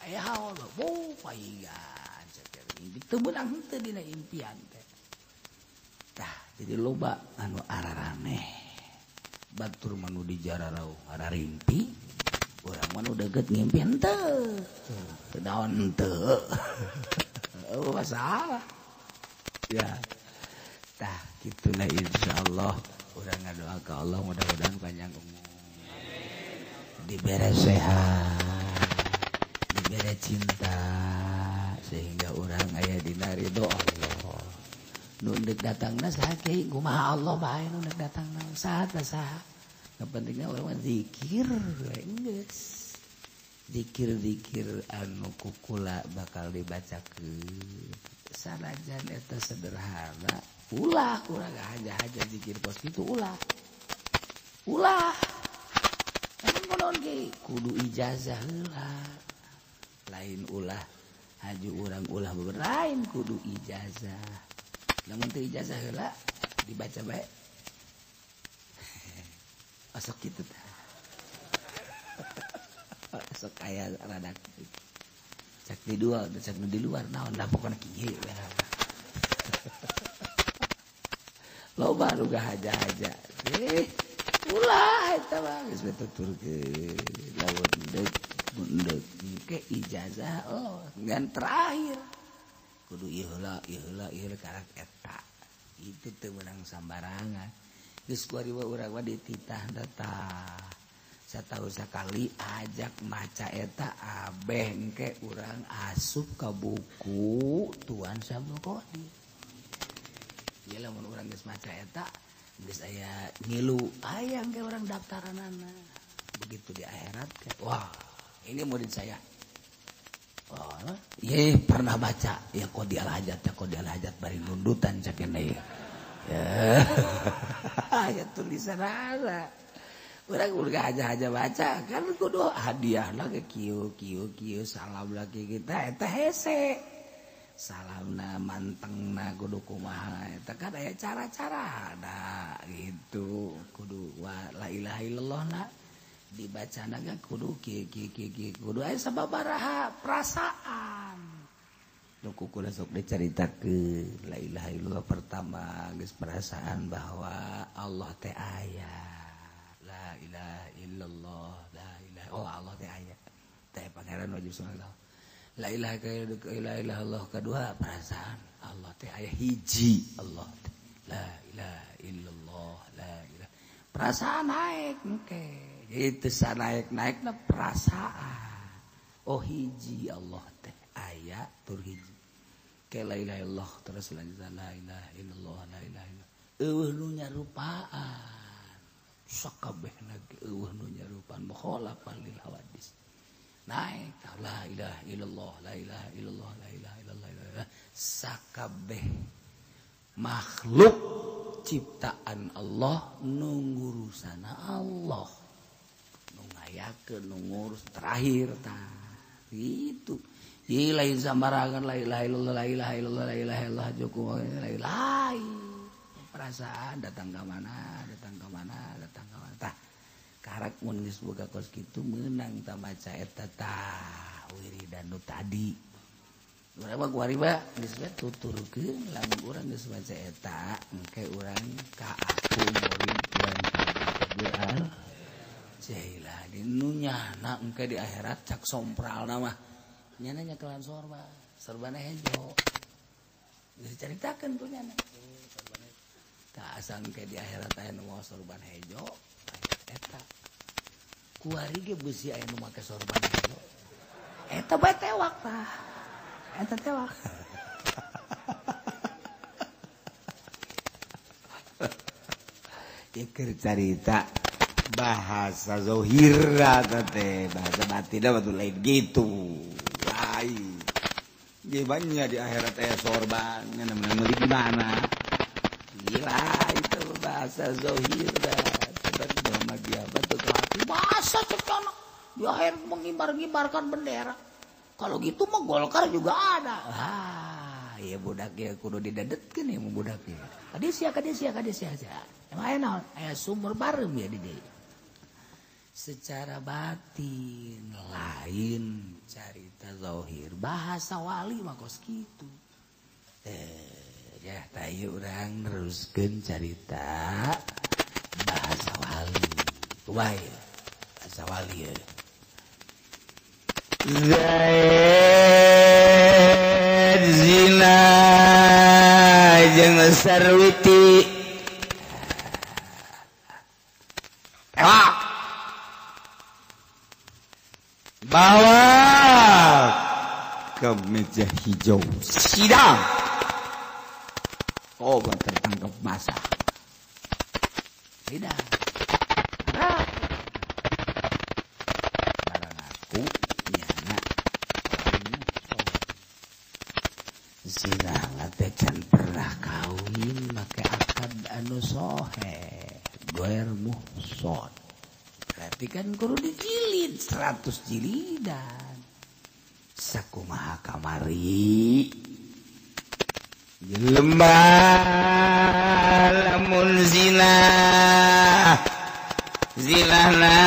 Aya haol bo paigan cek mimpi teu meunang henteu dina impian teh. Tah jadi loba anu araraneh. Batur mah nu dijararau ararimpi, urang mah nu deukeut ngimpi henteu. Teu naon henteu. Oh masalah. Ya. Tah kitulah insyaallah urang ngadoa ka Allah mudah-mudahan panjang umur. Dibere sehat. Dibere cinta sehingga orang aya dina ridho Allah. Nu deuk datangna saha kiai kumaha Allah bae nu deuk datangna saha teh saha. Nu pentingna urang mah zikir we geus. Zikir-zikir anu kukula bakal dibacakeun. Sanajan eta sederhana, ulah urang haja-haja zikir kos kitu ulah. Ulah. Emang kunaon ge kudu ijazah heula. Lain ulah haju urang ulah lain kudu ijazah. Lamun teu ijazah heula dibaca bae. Osok kitu tah. Sok aya rada cak di dua, cak di luar naon da pokona kieu. Loba nu haja-haja. Ulah eta mah geus tuturkeun lamun deuk deuk ke ijazah oh ngan terakhir kudu ieu heula ieu heula ieu karak eta. Itu teu meunang sambarangan. Geus kuari urang mah dititah tah. Satahun sakali ajak maca eta abeh engke urang asup ka buku Tuan Syabdul Qadir. Ieu lamun urang geus maca eta geus aya ngilu aya engke urang daftaranana. Begitu di akhirat ke, wah, ini murid saya. Oh, ye pernah baca ya qadi al hajat ya qadi al hajat bari nundutan cak ieu. Ya. Aya tulisanana. Urang udah aja-aja baca kan kudu hadiah lagi kieu kieu kieu salam lagi kita eta hese salamna mantengna kudu kumaha eta kan aya cara-cara da gitu kudu wa la ilaha illallah na dibacana ge kudu kieu kieu kieu kudu aya sababaraha perasaan nu kukula sok dicaritakeun la ilaha illallah pertama geus perasaan bahwa Allah teh aya. La ilaha illallah, la ilaha. Oh Allah teh aya. Teh pangeran wajib sunah. La ilaha illallah kedua perasaan Allah teh aya hiji Allah teh. La ilaha illallah, la ilaha. Perasaan naik engke. Itu sanaik-naikna perasaan. Oh hiji Allah teh aya tur hiji. Ke la ilaha illallah terus lanjut la ilaha illallah, la ilaha illallah. Eueuh nu nyarupaan. Sakabehna ge eueuh nu nyarupan mukhalafan lil hawadis. Naik la ilaha illallah la ilaha illallah la ilaha illallah. Sakabeh makhluk ciptaan Allah nu ngurusana Allah. Nu ngayakeun nu ngurus terakhir tah. Gitu. Ieu lain sambarangan la ilaha illallah la ilaha illallah la ilaha illallah cukup la ilaha. Perasaan datang ke mana, datang ke mana, datang ke mana. Tah, karak mun geus boga kos kitu meunang ta maca eta tah wiridan nu tadi. Urang mah kuari mah geus we tuturkeun lamun urang geus maca eta engke urang ka aku murid Tuan Syabdul Jailani nu nyana engke di akhirat cak sompralna mah. Nyana nyekelan sorban, sorbana hejo. Geus dicaritakeun ku nyana. Tak asang ke di akhirat aya nu mawa sorban hejo eta kuari ge beusi aya nu make sorban hejo eta bae tewak tah eta tewak. Ieu keur carita bahasa zohira teh bahasa batinna mah lain gitu lain ge banyak di akhirat aya sorban nya meuli di mana. Gila itu bahasa zohir dah. Bahasa cecana di akhir mengibar-ngibarkan bendera. Kalau gitu mah Golkar juga ada. Ah, ya budak ya kudu didedetkeun ya budak ya. Kadisia kadisia kadisia. Emang aya naon? Aya sumur barem ya di dieu. Secara batin lain carita zohir. Bahasa wali mah kos kitu. Ya, tayu urang neruskeun carita bahasa wali. Kumaha bahasa wali ya. Zaid zina jeung sarwiti. Ewak. Bawa ke meja hijau sidang. Coba tertangkap basah. Tidak. Barang aku nyana zina teh can pernah kawin make akad anu sohe goer muhson. Berarti kan kudu dijilid 100 jilidan. Sakumaha kamari jelema lamun zina zinana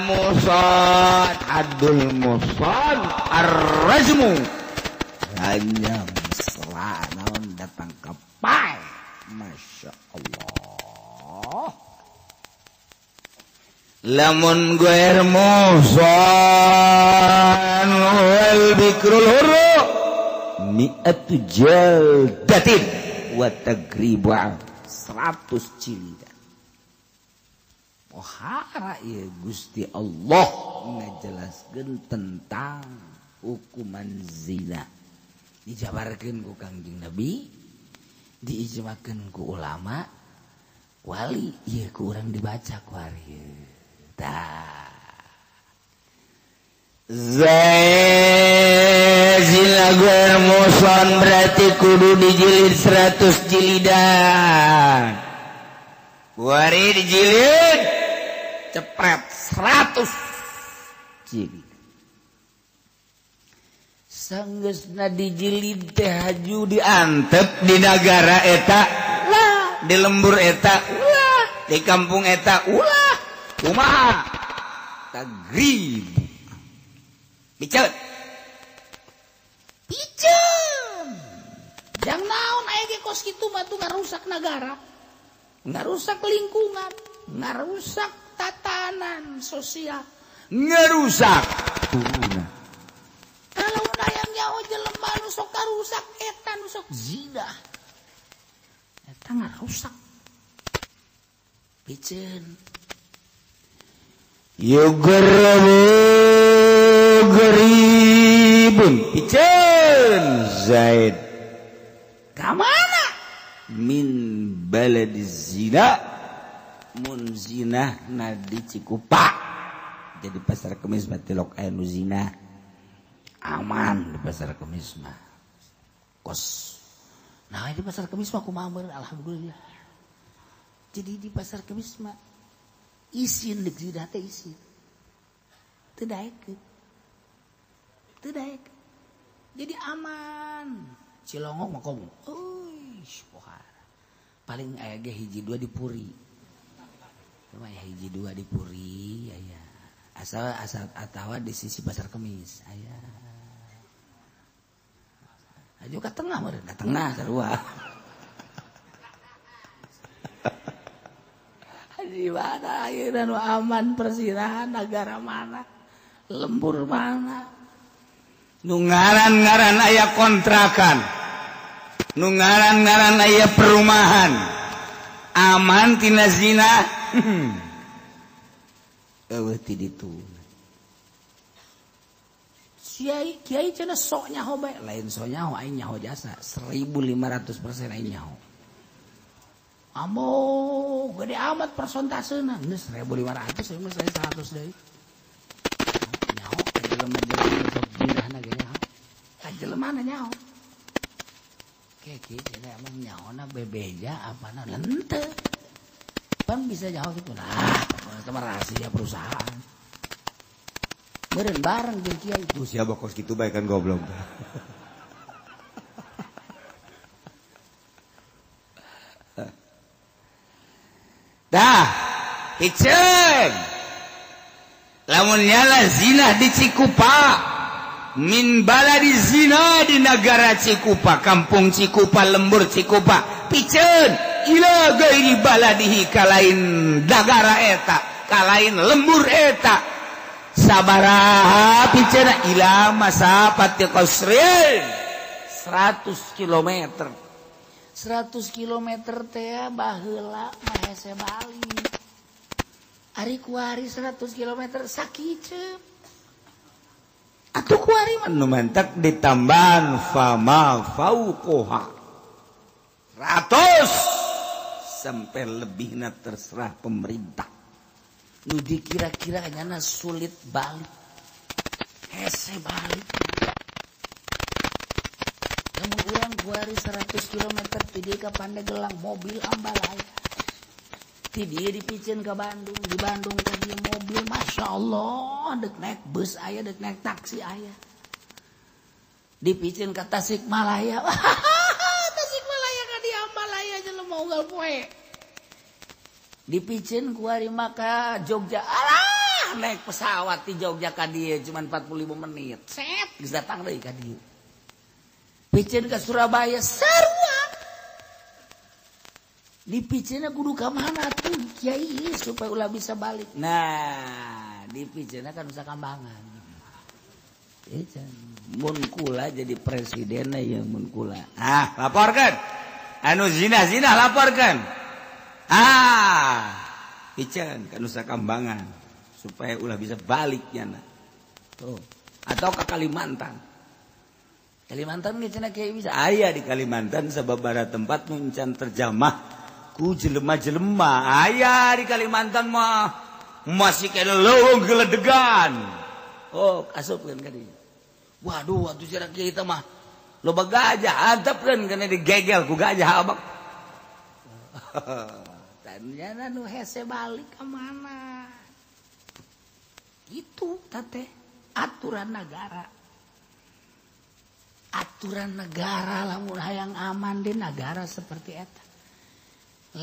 musad adul musad arrajmu hanya mesra naon datang ke pai. Masya Allah. Lamun guer musan wal bikrul hurru mi'atu jaldatin wa tagribu 100 jilidan. Pohara ya Gusti Allah ngajelaskeun tentang hukuman zina. Dijabarkeun ku Kangjeng Nabi, diijmakeun ku ulama, wali ieu ku urang dibaca ku ari. Tah. Zina guer muson berarti kudu dijilid 100 jilidan. Wari dijilid cepret 100 jilid. Sanggeusna dijilid teh haju diantep di nagara eta lah, di lembur eta ulah, di kampung eta ulah. Kumaha? Tagrib. Piceun. Piceun. Jang naon aya ge kos kitu mah tuh ngarusak nagara, ngarusak lingkungan, ngarusak tatanan sosial, ngarusak turunan. Kalau hayang nyaho jelema nu sok karusak eta nu sok zina. Eta ngarusak. Piceun. Yugrabu garibun piceun Zaid. Ka mana? Min baladi zina mun zina na di Cikupa. Jadi pasar Kemis mah tilok aya nu zina. Aman di pasar Kemis mah. Kos. Nah di pasar Kemis mah kumaha meureun alhamdulillah. Jadi di pasar Kemis mah isin deuk zina teh isin. Teu daekeun. Teu daekeun. Jadi aman. Cilongok mah komo. Euy, pohara. Paling aya ge hiji dua di Puri. Cuma aya hiji dua di Puri aya. Asal asal atawa di sisi pasar Kemis aya. Aju ka tengah meureun, ka tengah sarua. Di mana akhirnya nu aman persirahan negara mana, lembur mana, nu ngaran-ngaran aya kontrakan, nu ngaran-ngaran aya perumahan, aman tina zina. Eueuh ti ditu. Kiai kiai cenah sok nyaho bae, lain sok nyaho aing nyaho jasa 1500% aing nyaho. Amo gede amat persentasena geus 1500 ieu mah 100 deui. Nyaho ka jelema-jelema sok zinahna ge nyaho. Ka jelemana nyaho. Ke kieu cenah emang nyahona bebeja apana henteu. Pan bisa nyaho kitu nah, itu mah rahasia perusahaan. Meureun bareng jeung kiai. Tuh siapa kos kitu bae kan goblok. Dah, piceun. Lamun nyala zina di Cikupa, min baladi zina di negara Cikupa, kampung Cikupa, lembur Cikupa, piceun ila gairi baladihi kalain nagara eta, kalain lembur eta. Sabaraha piceuna ila masafati qasrin 100 kilometer. 100 kilometer teh baheula mah hese balik. Ari kuari 100 kilometer sakiceup. Atuh kuari mah nu mentek ditambahan fama fauqoha. 100 sampai lebihna terserah pemerintah. Nu dikira-kira nyana sulit balik. Hese balik. Lamun urang kuari 100 km ti dieu ka Pandeglang mobil ambalaya. Ti dieu dipiceun ka Bandung, di Bandung ka dieu mobil Masya Allah, dek naik bus aya, dek naik taksi aya. Dipiceun ka Tasikmalaya. Tasikmalaya ka dieu ambalaya jelema unggal poe. Dipiceun kuari maka Jogja. Alah, naik pesawat di Jogja ka dieu cuma 45 menit. Set, geus datang deui ka dieu. Piceun ka Surabaya sarua. Dipiceunna kudu ka mana tuh kiai supaya ulah bisa balik. Nah, dipiceunna ka Nusa Kambangan. Mun kula jadi presiden ya mun kula. Ah, laporkan. Anu zina-zina laporkan. Ah, piceun ka Nusa Kambangan supaya ulah bisa balik nyana. Tuh, atau ke Kalimantan. Kalimantan ge cenah kiai bisa. Aya di Kalimantan sababaraha tempat nu encan terjamah ku jelema-jelema. Aya di Kalimantan mah masih kena leuweung geledegan. Oh, asupkeun ka dieu. Waduh, atuh cenah kiai teh mah loba gajah, antepkeun kana digegel ku gajah abak. Tanyana nu hese balik ka mana? Itu teh aturan negara. Aturan negara lamun hayang aman di negara seperti eta.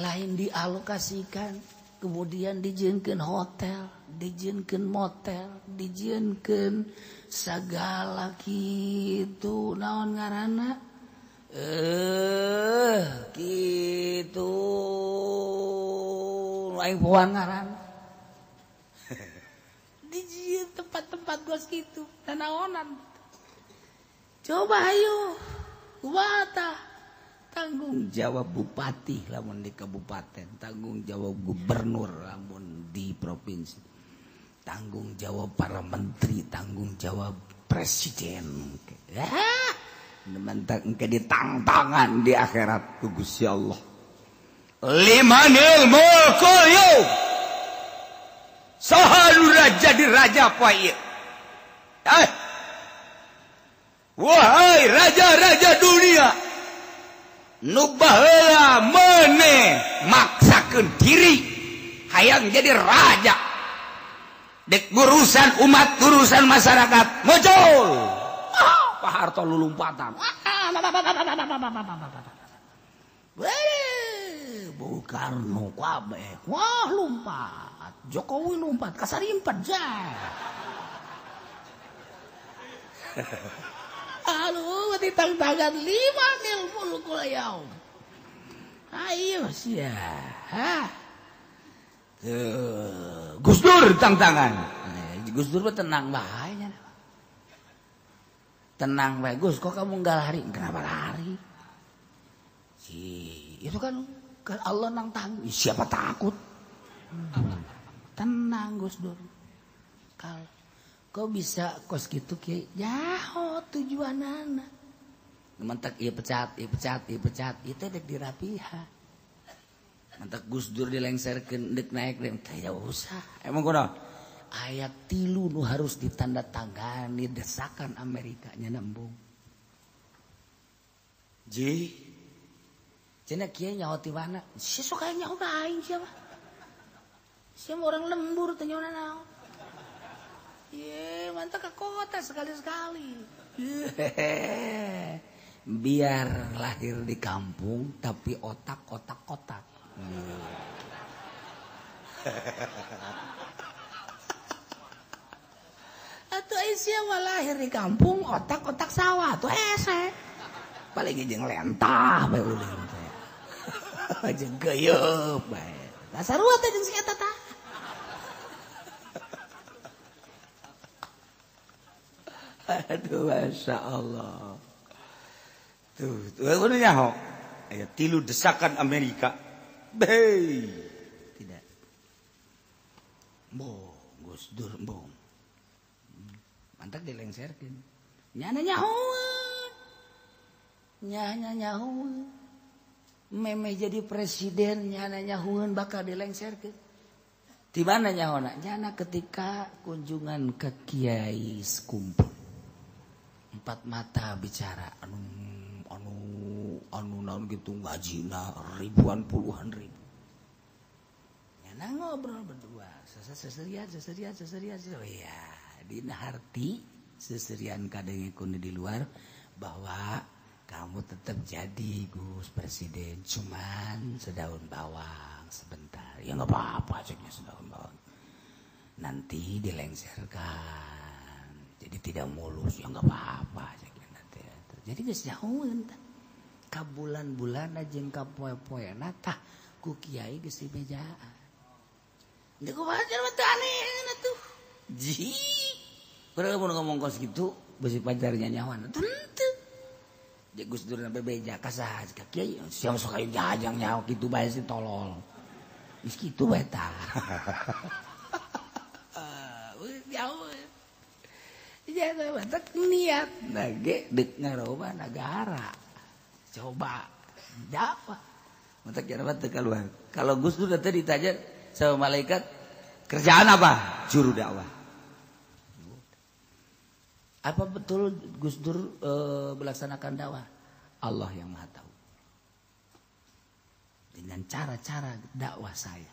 Lain dialokasikan, kemudian dijieunkeun hotel, dijieunkeun motel, dijieunkeun segala kitu naon ngaranna? Kitu aing poan ngaran. Dijieun tempat-tempat gos kitu, nanaonan. Coba ayo, kumaha tanggung jawab bupati lamun di kabupaten, tanggung jawab gubernur lamun di provinsi, tanggung jawab para menteri, tanggung jawab presiden. Mentak engke ditangtangan di akhirat ku Gusti Allah. Limanil mulkul yaum. Saha nu jadi raja poe ieu? Wahai raja-raja dunia, nu baheula meuneh maksakeun diri hayang jadi raja dek urusan umat, urusan masyarakat muncul. Pak Harto lulumpatan. Bung Karno kabeh. Wah lompat. Jokowi lompat, kasarimpat jah. Aduh, ditangtangan 5 mil mulkul yaum. Ayo sia. Hah. Gus Dur tangtangan. Gus Dur mah tenang bae nya. Tenang bae Gus, kok kamu enggak lari? Kenapa lari? Si, itu kan Allah nang tanggung. Siapa takut? Tenang Gus Dur. Kalau kok bisa kos gitu kiai? Jaho tujuanana. Mentak ieu pecat, ieu pecat, ieu pecat, ieu teh dek dirapihan. Mentak Gus Dur dilengserkeun dek naik dek teh ya usah. Emang kunaon? Ayat 3 nu harus ditandatangani desakan Amerika nya nembung. Ji. Cenah kiai nyaho ti mana? Si sok aya nyaho ka aing sia mah. Sia orang lembur teh nyaho naon. Ye, mantap ke kota sekali-sekali. Biar lahir di kampung tapi otak-otak kotak. Atuh Aisyah mah lahir di kampung otak-otak sawah tuh hese. Paling jeung lentah bae ulin teh. Jeung geuyeub bae. Lah sarua teh jeung si eta tah. Aduh, Masya Allah. Tuh, tuh, nyaho. Aya 3 desakan Amerika. Bei. Tidak. Bong, Gus Dur, bong. Mantak dilengserkeun. Nyana nyahoeun. Nyana nyahoeun. Memeh jadi presiden nyana nyahueun bakal dilengserkeun. Di mana nyahona? Nyana ketika kunjungan ke Kiai Sekumpul. Empat mata bicara anu anu anu naon gitu ngajina ribuan puluhan ribu. Nyana ngobrol berdua, seserian seserian seserian. Oh iya, dina harti seserian kadenge kuno di luar bahwa kamu tetap jadi Gus Presiden, cuman sedaun bawang sebentar. Ya nggak apa-apa ceknya sedaun bawang. Nanti dilengserkan, jadi tidak mulus. Ya nggak apa-apa ceknya nanti. Jadi geus nyahoeun tah. Ka bulan-bulan jeung ka poe-poena tah ku kiai geus dibejaan. Deuk kumaha jelema teu aneh atuh. Ji. Padahal mun ngomong kos kitu besi pacarnya nyawan. Teu. Gus Dur sampai beja kasah ka kiai siapa sok aing jajang nyawa kitu bae si tolol. Geus kitu bae tah. Jauh. Ya batak niat nage deuk ngarobah nagara. Coba dakwah. Matak jarabat teu kaluar. Kalau Gus Dur teh ditanya sama malaikat, kerjaan apa? Juru dakwah. Apa betul Gus Dur melaksanakan dakwah? Allah yang Maha tahu. Dengan cara-cara dakwah saya.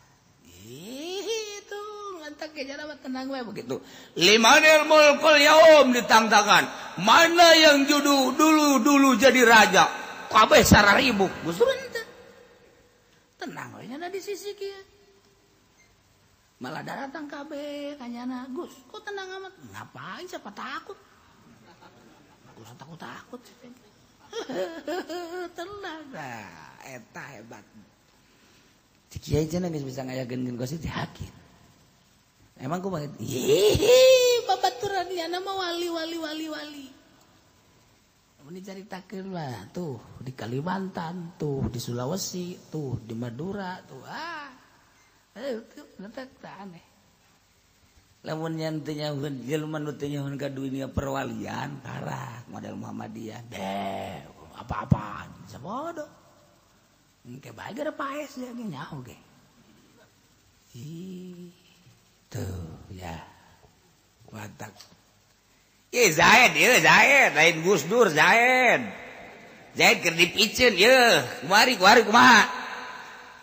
Itu ngantak ke jalan tenang we begitu. Limanil mulkul yaum ditangtangan. Mana yang judu dulu jadi raja? Kabeh sararibuk. Gus Dur henteu. Tenang we nya di sisi kieu. Malah datang kabeh kanyana, Gus, kok tenang amat? Ngapain siapa takut? Gus takut-takut. Tenang nah, eta hebat. Si kiai cenah geus bisa ngayakeun kos itu yakin. Emang kumaha? Hihi, babaturan nyana mah wali wali wali wali. Mun dicaritakeun mah tuh di Kalimantan, tuh di Sulawesi, tuh di Madura, tuh ah. Itu aneh. Lamun nyan teu nyahueun jelema nu teu nyahueun ka dunia perwalian parah model Muhammadiyah. Deh, apa-apaan sabodo. Engke bae gara paes ya ge nyaho ge. Ih, tuh ya. Watak. Ye Zaid, ye Zaid, lain Gus Dur Zaid. Zaid keur dipiceun ye, kumari kuari kumaha?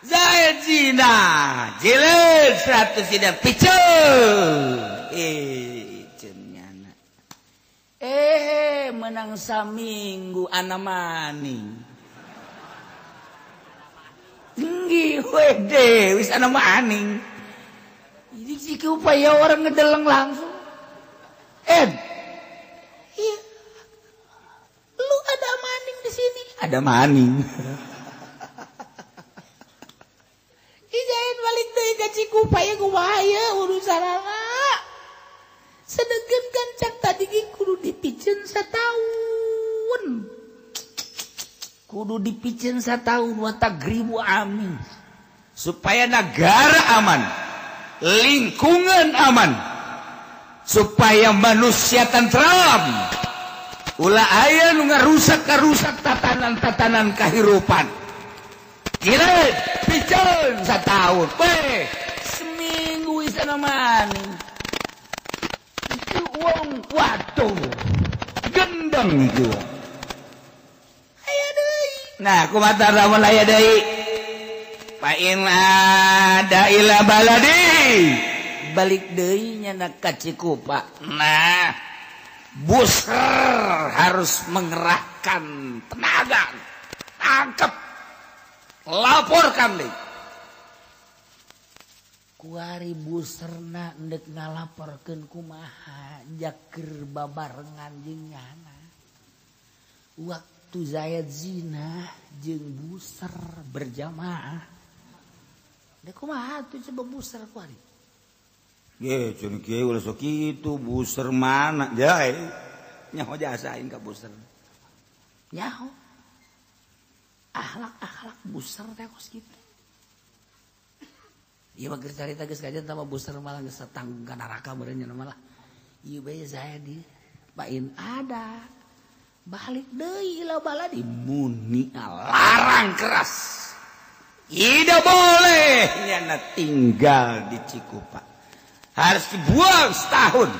Zaid zina, jilid 100 zina piceun. Ceun nyana. Menang saminggu ana maning. Tinggi wede wis ana maning. Ini sih upaya orang ngedeleng langsung. Iya. Lu ada maning di sini. Ada maning. Ijain balik deui ka Cikupa ya kumaha ieu urusanana. Sedengkeun kan cak tadi ge kudu dipiceun sataun. Kudu dipiceun sataun wa tagribu amin. Supaya negara aman, lingkungan aman, supaya manusia tentram. Ulah aya nu ngarusak-ngarusak tatanan-tatanan kahirupan. Jilid piceun sataun, weh seminggu wis ana maning. Itu wong waduh gendeng itu. Aya deui. Nah, kumaha lamun aya deui? Fa in ada ila baladi. Balik deui nya ka Cikupa. Nah, buser harus mengerahkan tenaga. Tangkap. Laporkan deui. Kuari buserna endek ngalaporkeun kumaha jaker babarengan jeung nyana. Waktu Zaid zina jeung buser berjamaah. Dek kumaha tuh coba buser kuari. Ye ceun kieu ulah sok kitu buser mana jae. Nyaho jasain ka buser. Nyaho. Akhlak-akhlak buser teh kos kitu. Ieu mah keur carita geus kajian tambah buser malah geus tanggung ka neraka meureun nya malah. Ieu bae saya di pain ada. Balik deui ila baladi muni larang keras. Tidak boleh nyana tinggal di Cikupa. Harus dibuang setahun.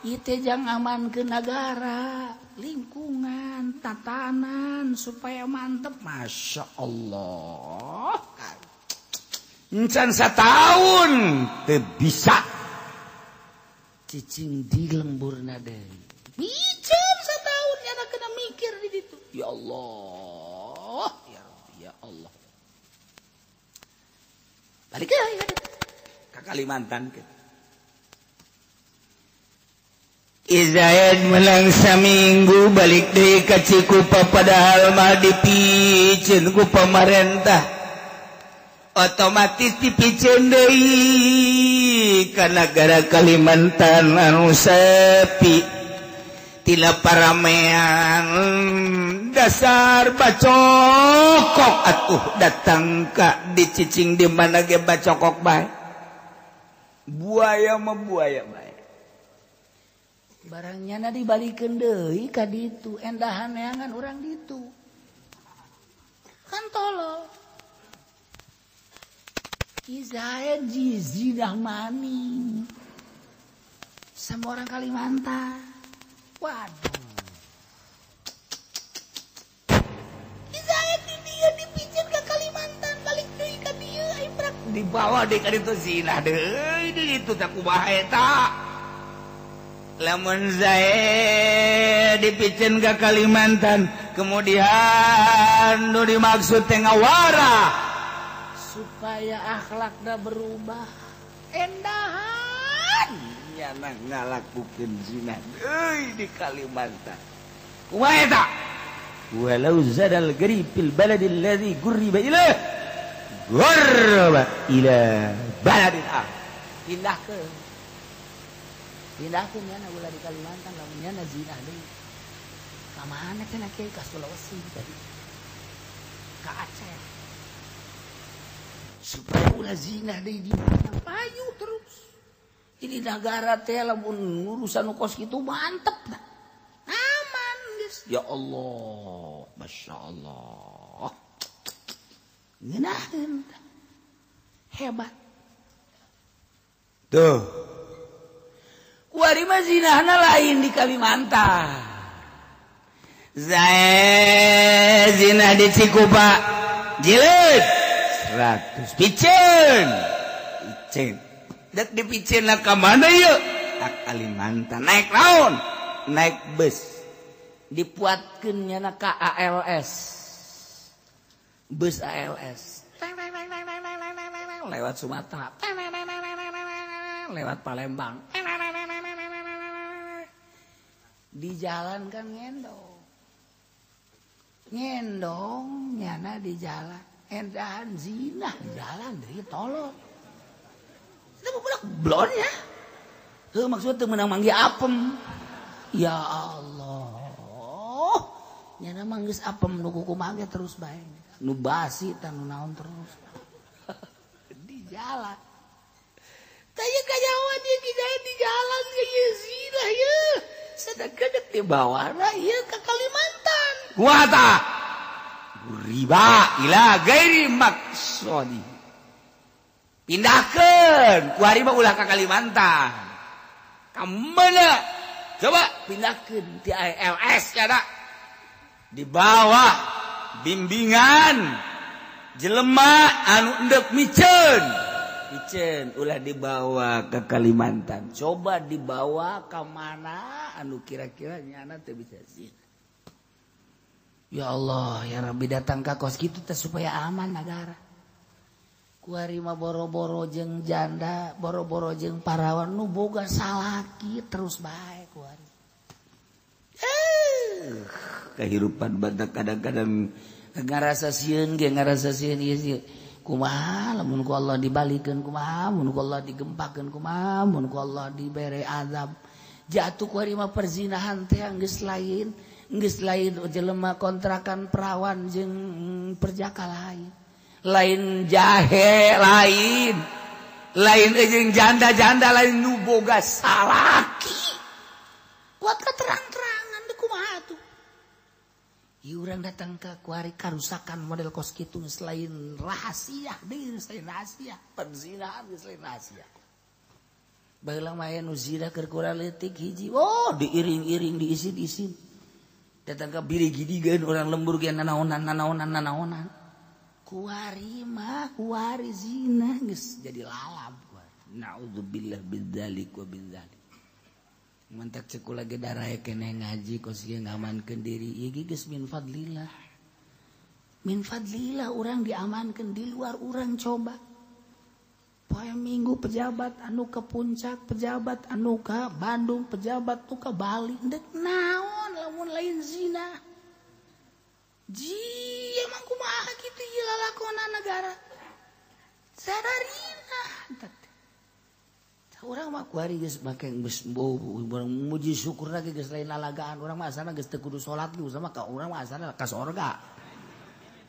Itu jangan aman ke negara, lingkungan, tatanan supaya mantep. Masya Allah. Encan setahun teu bisa. Cicing di lemburna deui. Bicen setahun nyana kena mikir di ditu. Ya Allah, ya Rabbi, ya Allah. Balik ya ke Kalimantan ke. Izaid menang saminggu balik deui ka Cikupa padahal mah dipiceun ku pamarentah. Otomatis dipiceun deui ka nagara Kalimantan anu sepi. Tina paramean dasar bacokok atuh datang ka dicicing di mana ge bacokok bae. Buaya mah buaya bae. Barangnya na dibalikeun deui ka ditu, endahan neangan urang ditu. Kan tolol. Izaid jizinah maning sama orang Kalimantan. Waduh. Izaid di dia dipijin ke Kalimantan, balik deui ka dieu ai prak dibawa deui ka ditu zinah deui di ditu teh kumaha eta. Lamun Zaid dipicen ke Kalimantan, kemudian nu dimaksud teh ngawara supaya akhlakna berubah. Endahan nyana ngalakukeun zina deui di Kalimantan. Kumaha eta? Walau zadal gharib fil baladi alladzi ghurriba ilaih ghurriba ila baladin akhar. Pindahkeun. Pindahkeun nyana ulah di Kalimantan lamun nyana zina deui. Ka mana cenah kieu ka Sulawesi tadi. Ka Aceh. Supaya ulah zina deui di mana payu terus. Jadi negara teh lamun urusan kos kitu mantep dah. Aman geus. Ya Allah, Masya Allah. Ngeunaheun. Hebat. Tuh. Kuari mah zinahna lain di Kalimantan. Zae zinah di Cikupa. Jilid 100 piceun. Piceun. Dek dipiceun lah ka mana ieu? Ka Kalimantan. Naik naon? Naik bus. Dipuatkeun nyana ka ALS. Bus ALS. Lewat Sumatera. Lewat Palembang. Di jalan kan ngendong. Ngendong nyana di jalan. Endahan zina di jalan deui tolong. Itu budak blonnya. Heuh maksud teu meunang manggih apem. Ya Allah. Nyana mah geus apem nu kumaha ge terus bae. Nu basi tah nu naon terus. Di jalan. Tah ieu kanyahoan ieu kieu di jalan ieu zina ieu. Sedek-gedek di bawana ieu ka Kalimantan. Kumaha tah? Riba ila gairi maksodi. Pindahkeun ku hari mah ulah ka Kalimantan. Ka mana? Coba pindahkeun ti ALS ya dak. Di bawah bimbingan jelema anu endek miceun. Miceun ulah dibawa ke Kalimantan. Coba dibawa ka mana anu kira-kira nyana teu bisa zina. Ya Allah, ya Rabbi datang ka kos kitu teh supaya aman negara. Kuari mah boro-boro jeung janda, boro-boro jeung parawan nu boga salaki terus bae kuari. Kehidupan badak kadang-kadang ngarasa sieun ge ngarasa sieun ieu sieun. Kumaha lamun ku Allah dibalikeun kumaha, mun ku Allah digempakeun kumaha, mun ku Allah dibere azab. Jatuh kuari mah perzinahan teh geus lain. Geus lain jelema kontrakan perawan jeung perjaka lain. Lain jahe lain. Lain jeung janda-janda lain nu boga salaki. Kuat ka terang-terangan teu kumaha tuh. Ieu urang datang ka kuari karusakan model kos kitu selain rahasia deui selain rahasia perzinahan selain rahasia. Baheula mah aya nu zina keur kurang leutik hiji. Oh, diiring-iring diisin-isin. Datang ka biri gidigeun urang lembur ge nanaonan. Kuari mah kuari zina geus jadi lalap. Naudzubillah bidzalik wa bidzalik. Mantak cek lagi darah keneh ngaji kos ieu ngamankeun diri ieu geus min fadlillah. Min fadlillah urang diamankeun di luar urang coba. Poe Minggu pejabat anu ke Puncak, pejabat anu ka Bandung, pejabat nu ka Bali, dek naon lamun lain zina. Ji emang kumaha kitu ieu lalakonan negara. Sadarina teh. Urang mah kuari geus make geus urang muji syukur lagi geus lain lalagaan urang mah asana geus teu kudu salat geus sama ka urang mah asana ka sorga.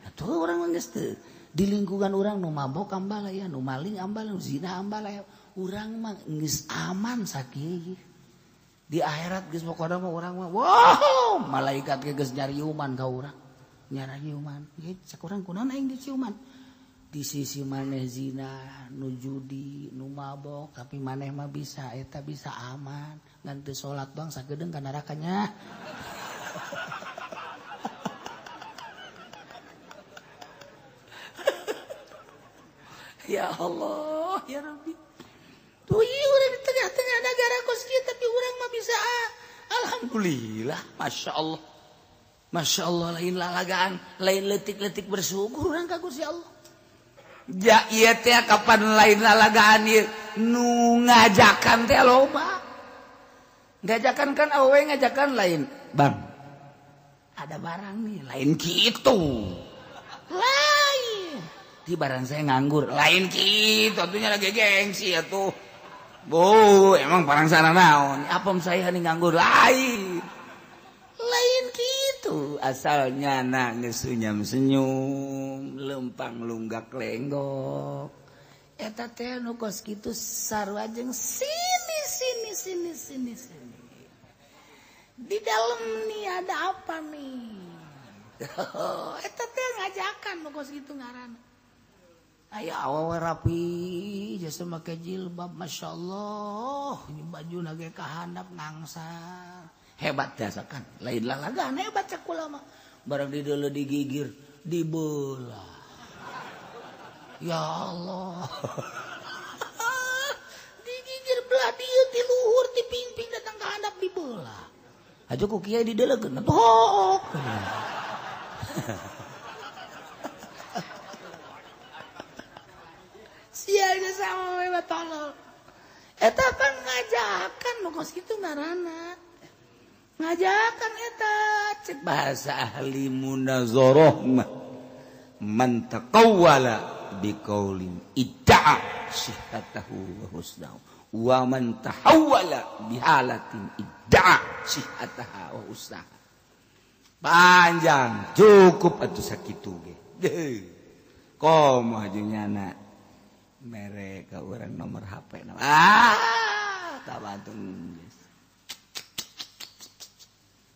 Atuh urang mah geus teu di lingkungan urang nu mabok ambalaya, nu maling ambalaya, nu zina ambalaya, urang mah geus aman sakieu. Di akhirat geus pokona mah urang mah wow, malaikat ge geus nyariuman ka urang. Nyariuman. Ieu cek urang kunaon aing diciuman. Di sisi maneh zina, nu judi, nu mabok, tapi maneh mah bisa eta bisa aman. Ngan teu salat doang sagedeung ka nerakanya. Ya Allah, ya Rabbi. Tuh ieu urang di tengah-tengah negara kos kieu tapi urang mah bisa ah. Alhamdulillah, Masya Allah. Masya Allah lain lalagaan, lain letik-letik bersyukur urang ka Gusti Allah. Ja ieu teh kapan lain lalagaan ieu nu ngajakan teh loba. Ngajakan kan awewe ngajakan lain, Bang. Ada barang nih, lain kitu. Lain. Di barang saya nganggur, lain kitu atunya lagi gengsi atuh. Bu, emang barang sana naon? Apem saya nih nganggur, lain. Lain kitu asalnya nangis senyum-senyum, lempang lunggak lenggok. Eta teh nu kos kitu sarua jeung sini sini sini sini sini. Di dalam nih ada apa nih? Eta teh ngajakan nu kos kitu ngaranna. Aya awewe rapi jasa make jilbab, masyaallah, baju nage ka handap ngangsar. Hebat dasakan, lain lalagaan hebat cek kula mah. Barang di deuleu digigir, dibelah. Ya Allah. Digigir belah dieu ti luhur ti pingping datang ka handap dibelah. Aja ku kiai dideleukeun atuh. Sia geus sama we tolol. Eta kan ngajakan nu kos kitu ngaranna. Ngajakan eta cek bahasa ahli munazarah mah man taqawwala biqaulin idda'a sihhatahu wa husnahu wa man tahawwala bihalatin idda'a sihhataha wa husnaha. Panjang cukup atuh sakitu ge. Komo haji nyana mere ka urang nomor HP na. Ah, tabantung geus.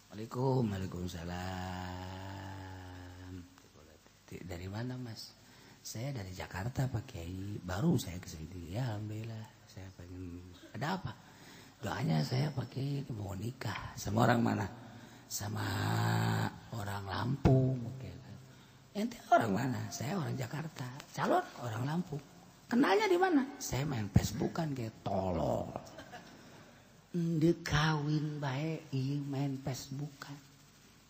Waalaikum, waalaikumsalam. Dari mana mas? Saya dari Jakarta Pak Kiai. Baru saya kesini. Ya alhamdulillah. Saya pengen. Ada apa? Doanya saya Pak Kiai mau nikah. Sama orang mana? Sama orang Lampung. Ente orang mana? Saya orang Jakarta. Calon orang Lampung. Kenalnya di mana? Saya main Facebookan kayak tolol. Ndek kawin bae ieu main Facebookan.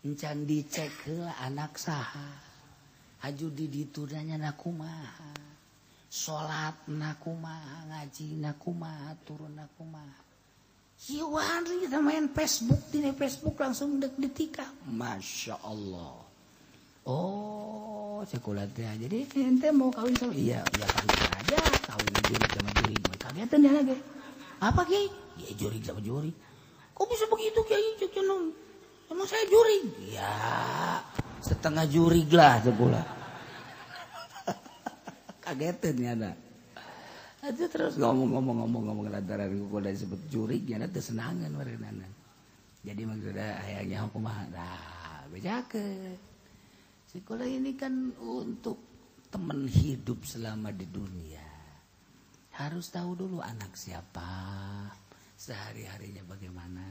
Encan dicek heula anak saha. Aju di ditu nanya na kumaha. Salat na kumaha, ngaji na kumaha, turun na kumaha. Ieu wani kita main Facebook, dina Facebook langsung dek ditikah. Masya Allah. Oh, sekolah teh. Jadi ente mau kawin sama iya, ya kawin aja, kawin jurig sama jurig. Kagetan dia lagi. Apa Kiai? Ya jurig sama jurig. Kok bisa begitu Kiai? Emang saya jurig? Ya, setengah jurig lah sekolah. Kagetan ya ada. Aja terus ngomong-ngomong lantaran kok udah disebut jurig ya teu senangan barenana. Jadi maksudnya hayangnya kumaha? Nah, Bejakeun. Sekolah ini kan untuk teman hidup selama di dunia. Harus tahu dulu anak siapa, sehari-harinya bagaimana,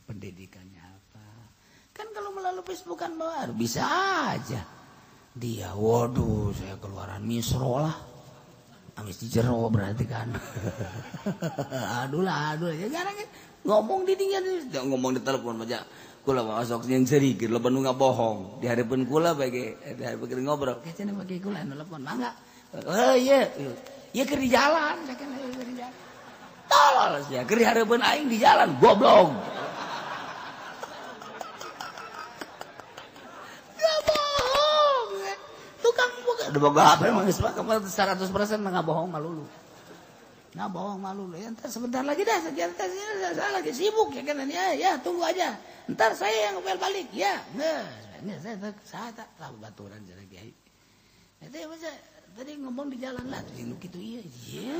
pendidikannya apa. Kan kalau melalui Facebook kan baru bisa aja. Dia, waduh, saya keluaran misro lah. Amis di jero berarti kan. Aduh lah, aduh. Ya, jarang kan ngomong di dinya, ngomong di telepon aja. Kula mah sok yang seri, loba nu ngabohong. Di hareupeun kula bae ge, di hareupeun ngobrol. Cenah bagi kula nelpon, mangga. Oh iya, iya keur di jalan, keur di jalan. Tolol sia, keur di hareupeun aing di jalan, goblok. Ngabohong. Tukang boga boga HP mah geus 100% mah ngabohong malulu. Nah bohong malu ya, ntar sebentar lagi dah, saya lagi sibuk ya kan, ya, ya tunggu aja, ntar saya yang ngepel balik ya, nggak, saya tak tahu baturan jalan kiai. Itu ya masa tadi ngomong di jalan lah, gitu iya, iya.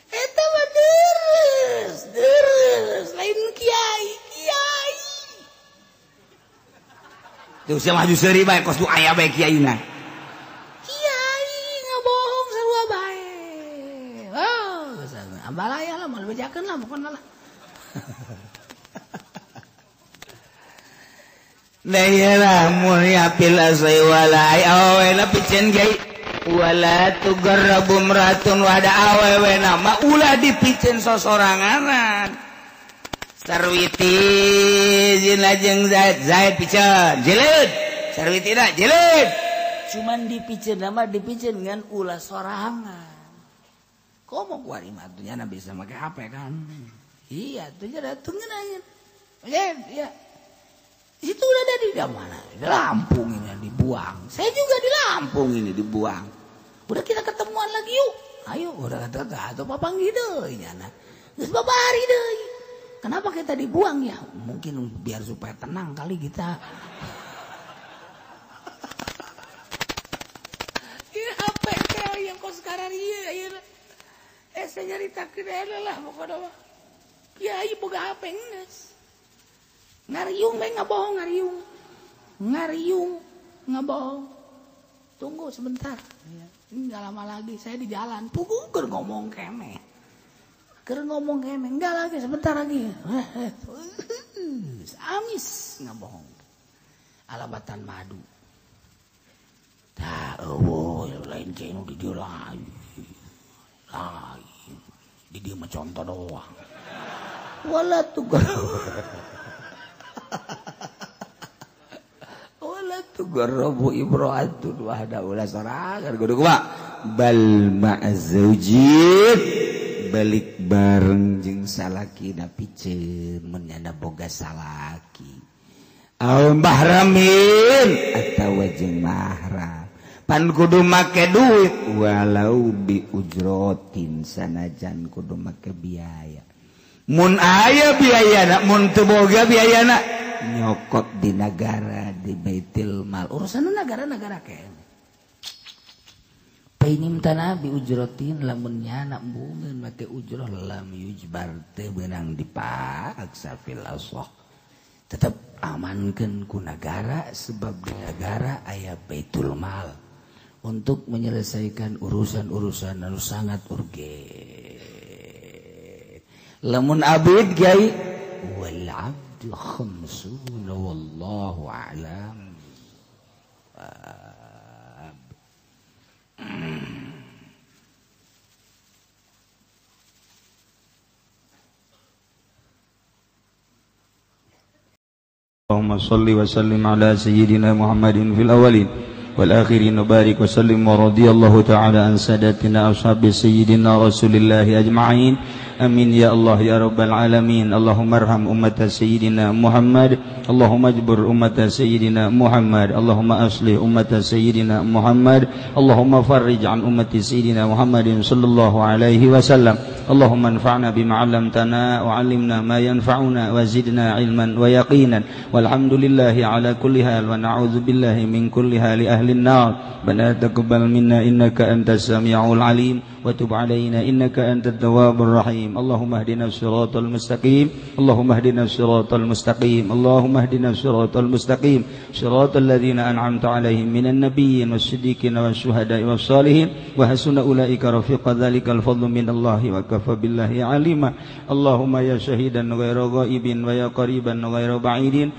Itu mah deres, deres, lain kiai, kiai. Tuh sia maju seuri bae kos nu aya bae kiaina. Kiai ngabohong sarua bae. Oh, ambalaya lah moal bejakeun lah pokona lah. La ilaha mulia fil asai wala awe na piceun kiai. Wala tugarrabu imratun wahda awewe na mah ulah dipiceun sosoranganan. Sarwiti zina jeung Zaid, Zaid piceun, jeleud. Sarwiti na jeleud. Cuman dipiceun nama dipiceun ngan ulah sorangan. Komo kuari mah atuh nya bisa make HP kan. Iya, atuh nya datengkeun aja. Iya. Itu udah ada di mana? Di Lampung ini dibuang. Saya juga di Lampung ini dibuang. Udah kita ketemuan lagi yuk. Ayo, udah kata atau papanggih deui nya. Geus babari deui. Kenapa kita dibuang ya? Mungkin biar supaya tenang kali kita. Ini HP teh yang kau sekarang iya iya. Saya nyaritakeun lah pokoknya mah. Kiai boga HP geus. Ngariung bae ngabohong ngariung. Ngariung ngabohong. Tunggu sebentar. Ini enggak lama lagi saya di jalan. Puguh keur ngomong keneh. Keur ngomong kene, enggak lagi sebentar lagi. Amis ngabohong. Alabatan madu. Tah eueuh lain kieu nu di dieu lain. Lain. Di dieu mah contoh doang. Wala tugar. Wala tugarrabu imra'atun wahda ulah sorangan kudu kumaha? Bal ma'zaujin balik bareng jeung salaki na piceun mun nyana boga salaki aw mahramin atawa jeung mahram pan kudu make duit walau bi ujrotin sanajan kudu make biaya mun aya biayana mun teu boga biayana nyokot di nagara di baitul mal urusan negara-negara kene. Painim tanah bi ujrotin lamun nyana embungeun make ujroh lam yujbar teu beunang dipaksa fil asah. Tetep amankeun ku nagara sebab di nagara aya baitul mal untuk menyelesaikan urusan-urusan anu sangat urgen. Lamun abid kiai wal abdu khamsuna wallahu a'lam. Allahumma salli wa sallim ala sayyidina Muhammadin fil awwalin wal akhirin wa barik wa sallim wa radiyallahu ta'ala an sadatina ashabi sayyidina Rasulillahi ajma'in. Amin ya Allah ya rabbal alamin. Allahumma arham ummata sayyidina Muhammad. Allahumma ajbur ummata sayyidina Muhammad. Allahumma aslih ummata sayyidina Muhammad. Allahumma farrij an ummati sayyidina Muhammadin sallallahu alaihi wasallam. Allahumma anfa'na bima 'allamtana wa 'allimna ma yanfa'una wa zidna 'ilman wa yaqinan. Walhamdulillahi ala kulli hal wa na'udzu billahi min kulli hali ahli an-nar. Bana taqabbal minna innaka antas samiul 'alim wa tub 'alaina innaka antat tawwabur rahim. الرحيم. اللهم اهدنا الصراط المستقيم، اللهم اهدنا الصراط المستقيم، اللهم اهدنا الصراط المستقيم، صراط الذين أنعمت عليهم من النبيين والصديقين والشهداء والصالحين، وحسن أولئك رفيقا. ذلك الفضل من الله وكفى بالله عليما. اللهم يا شهيدا غير غائب ويا قريبا غير بعيد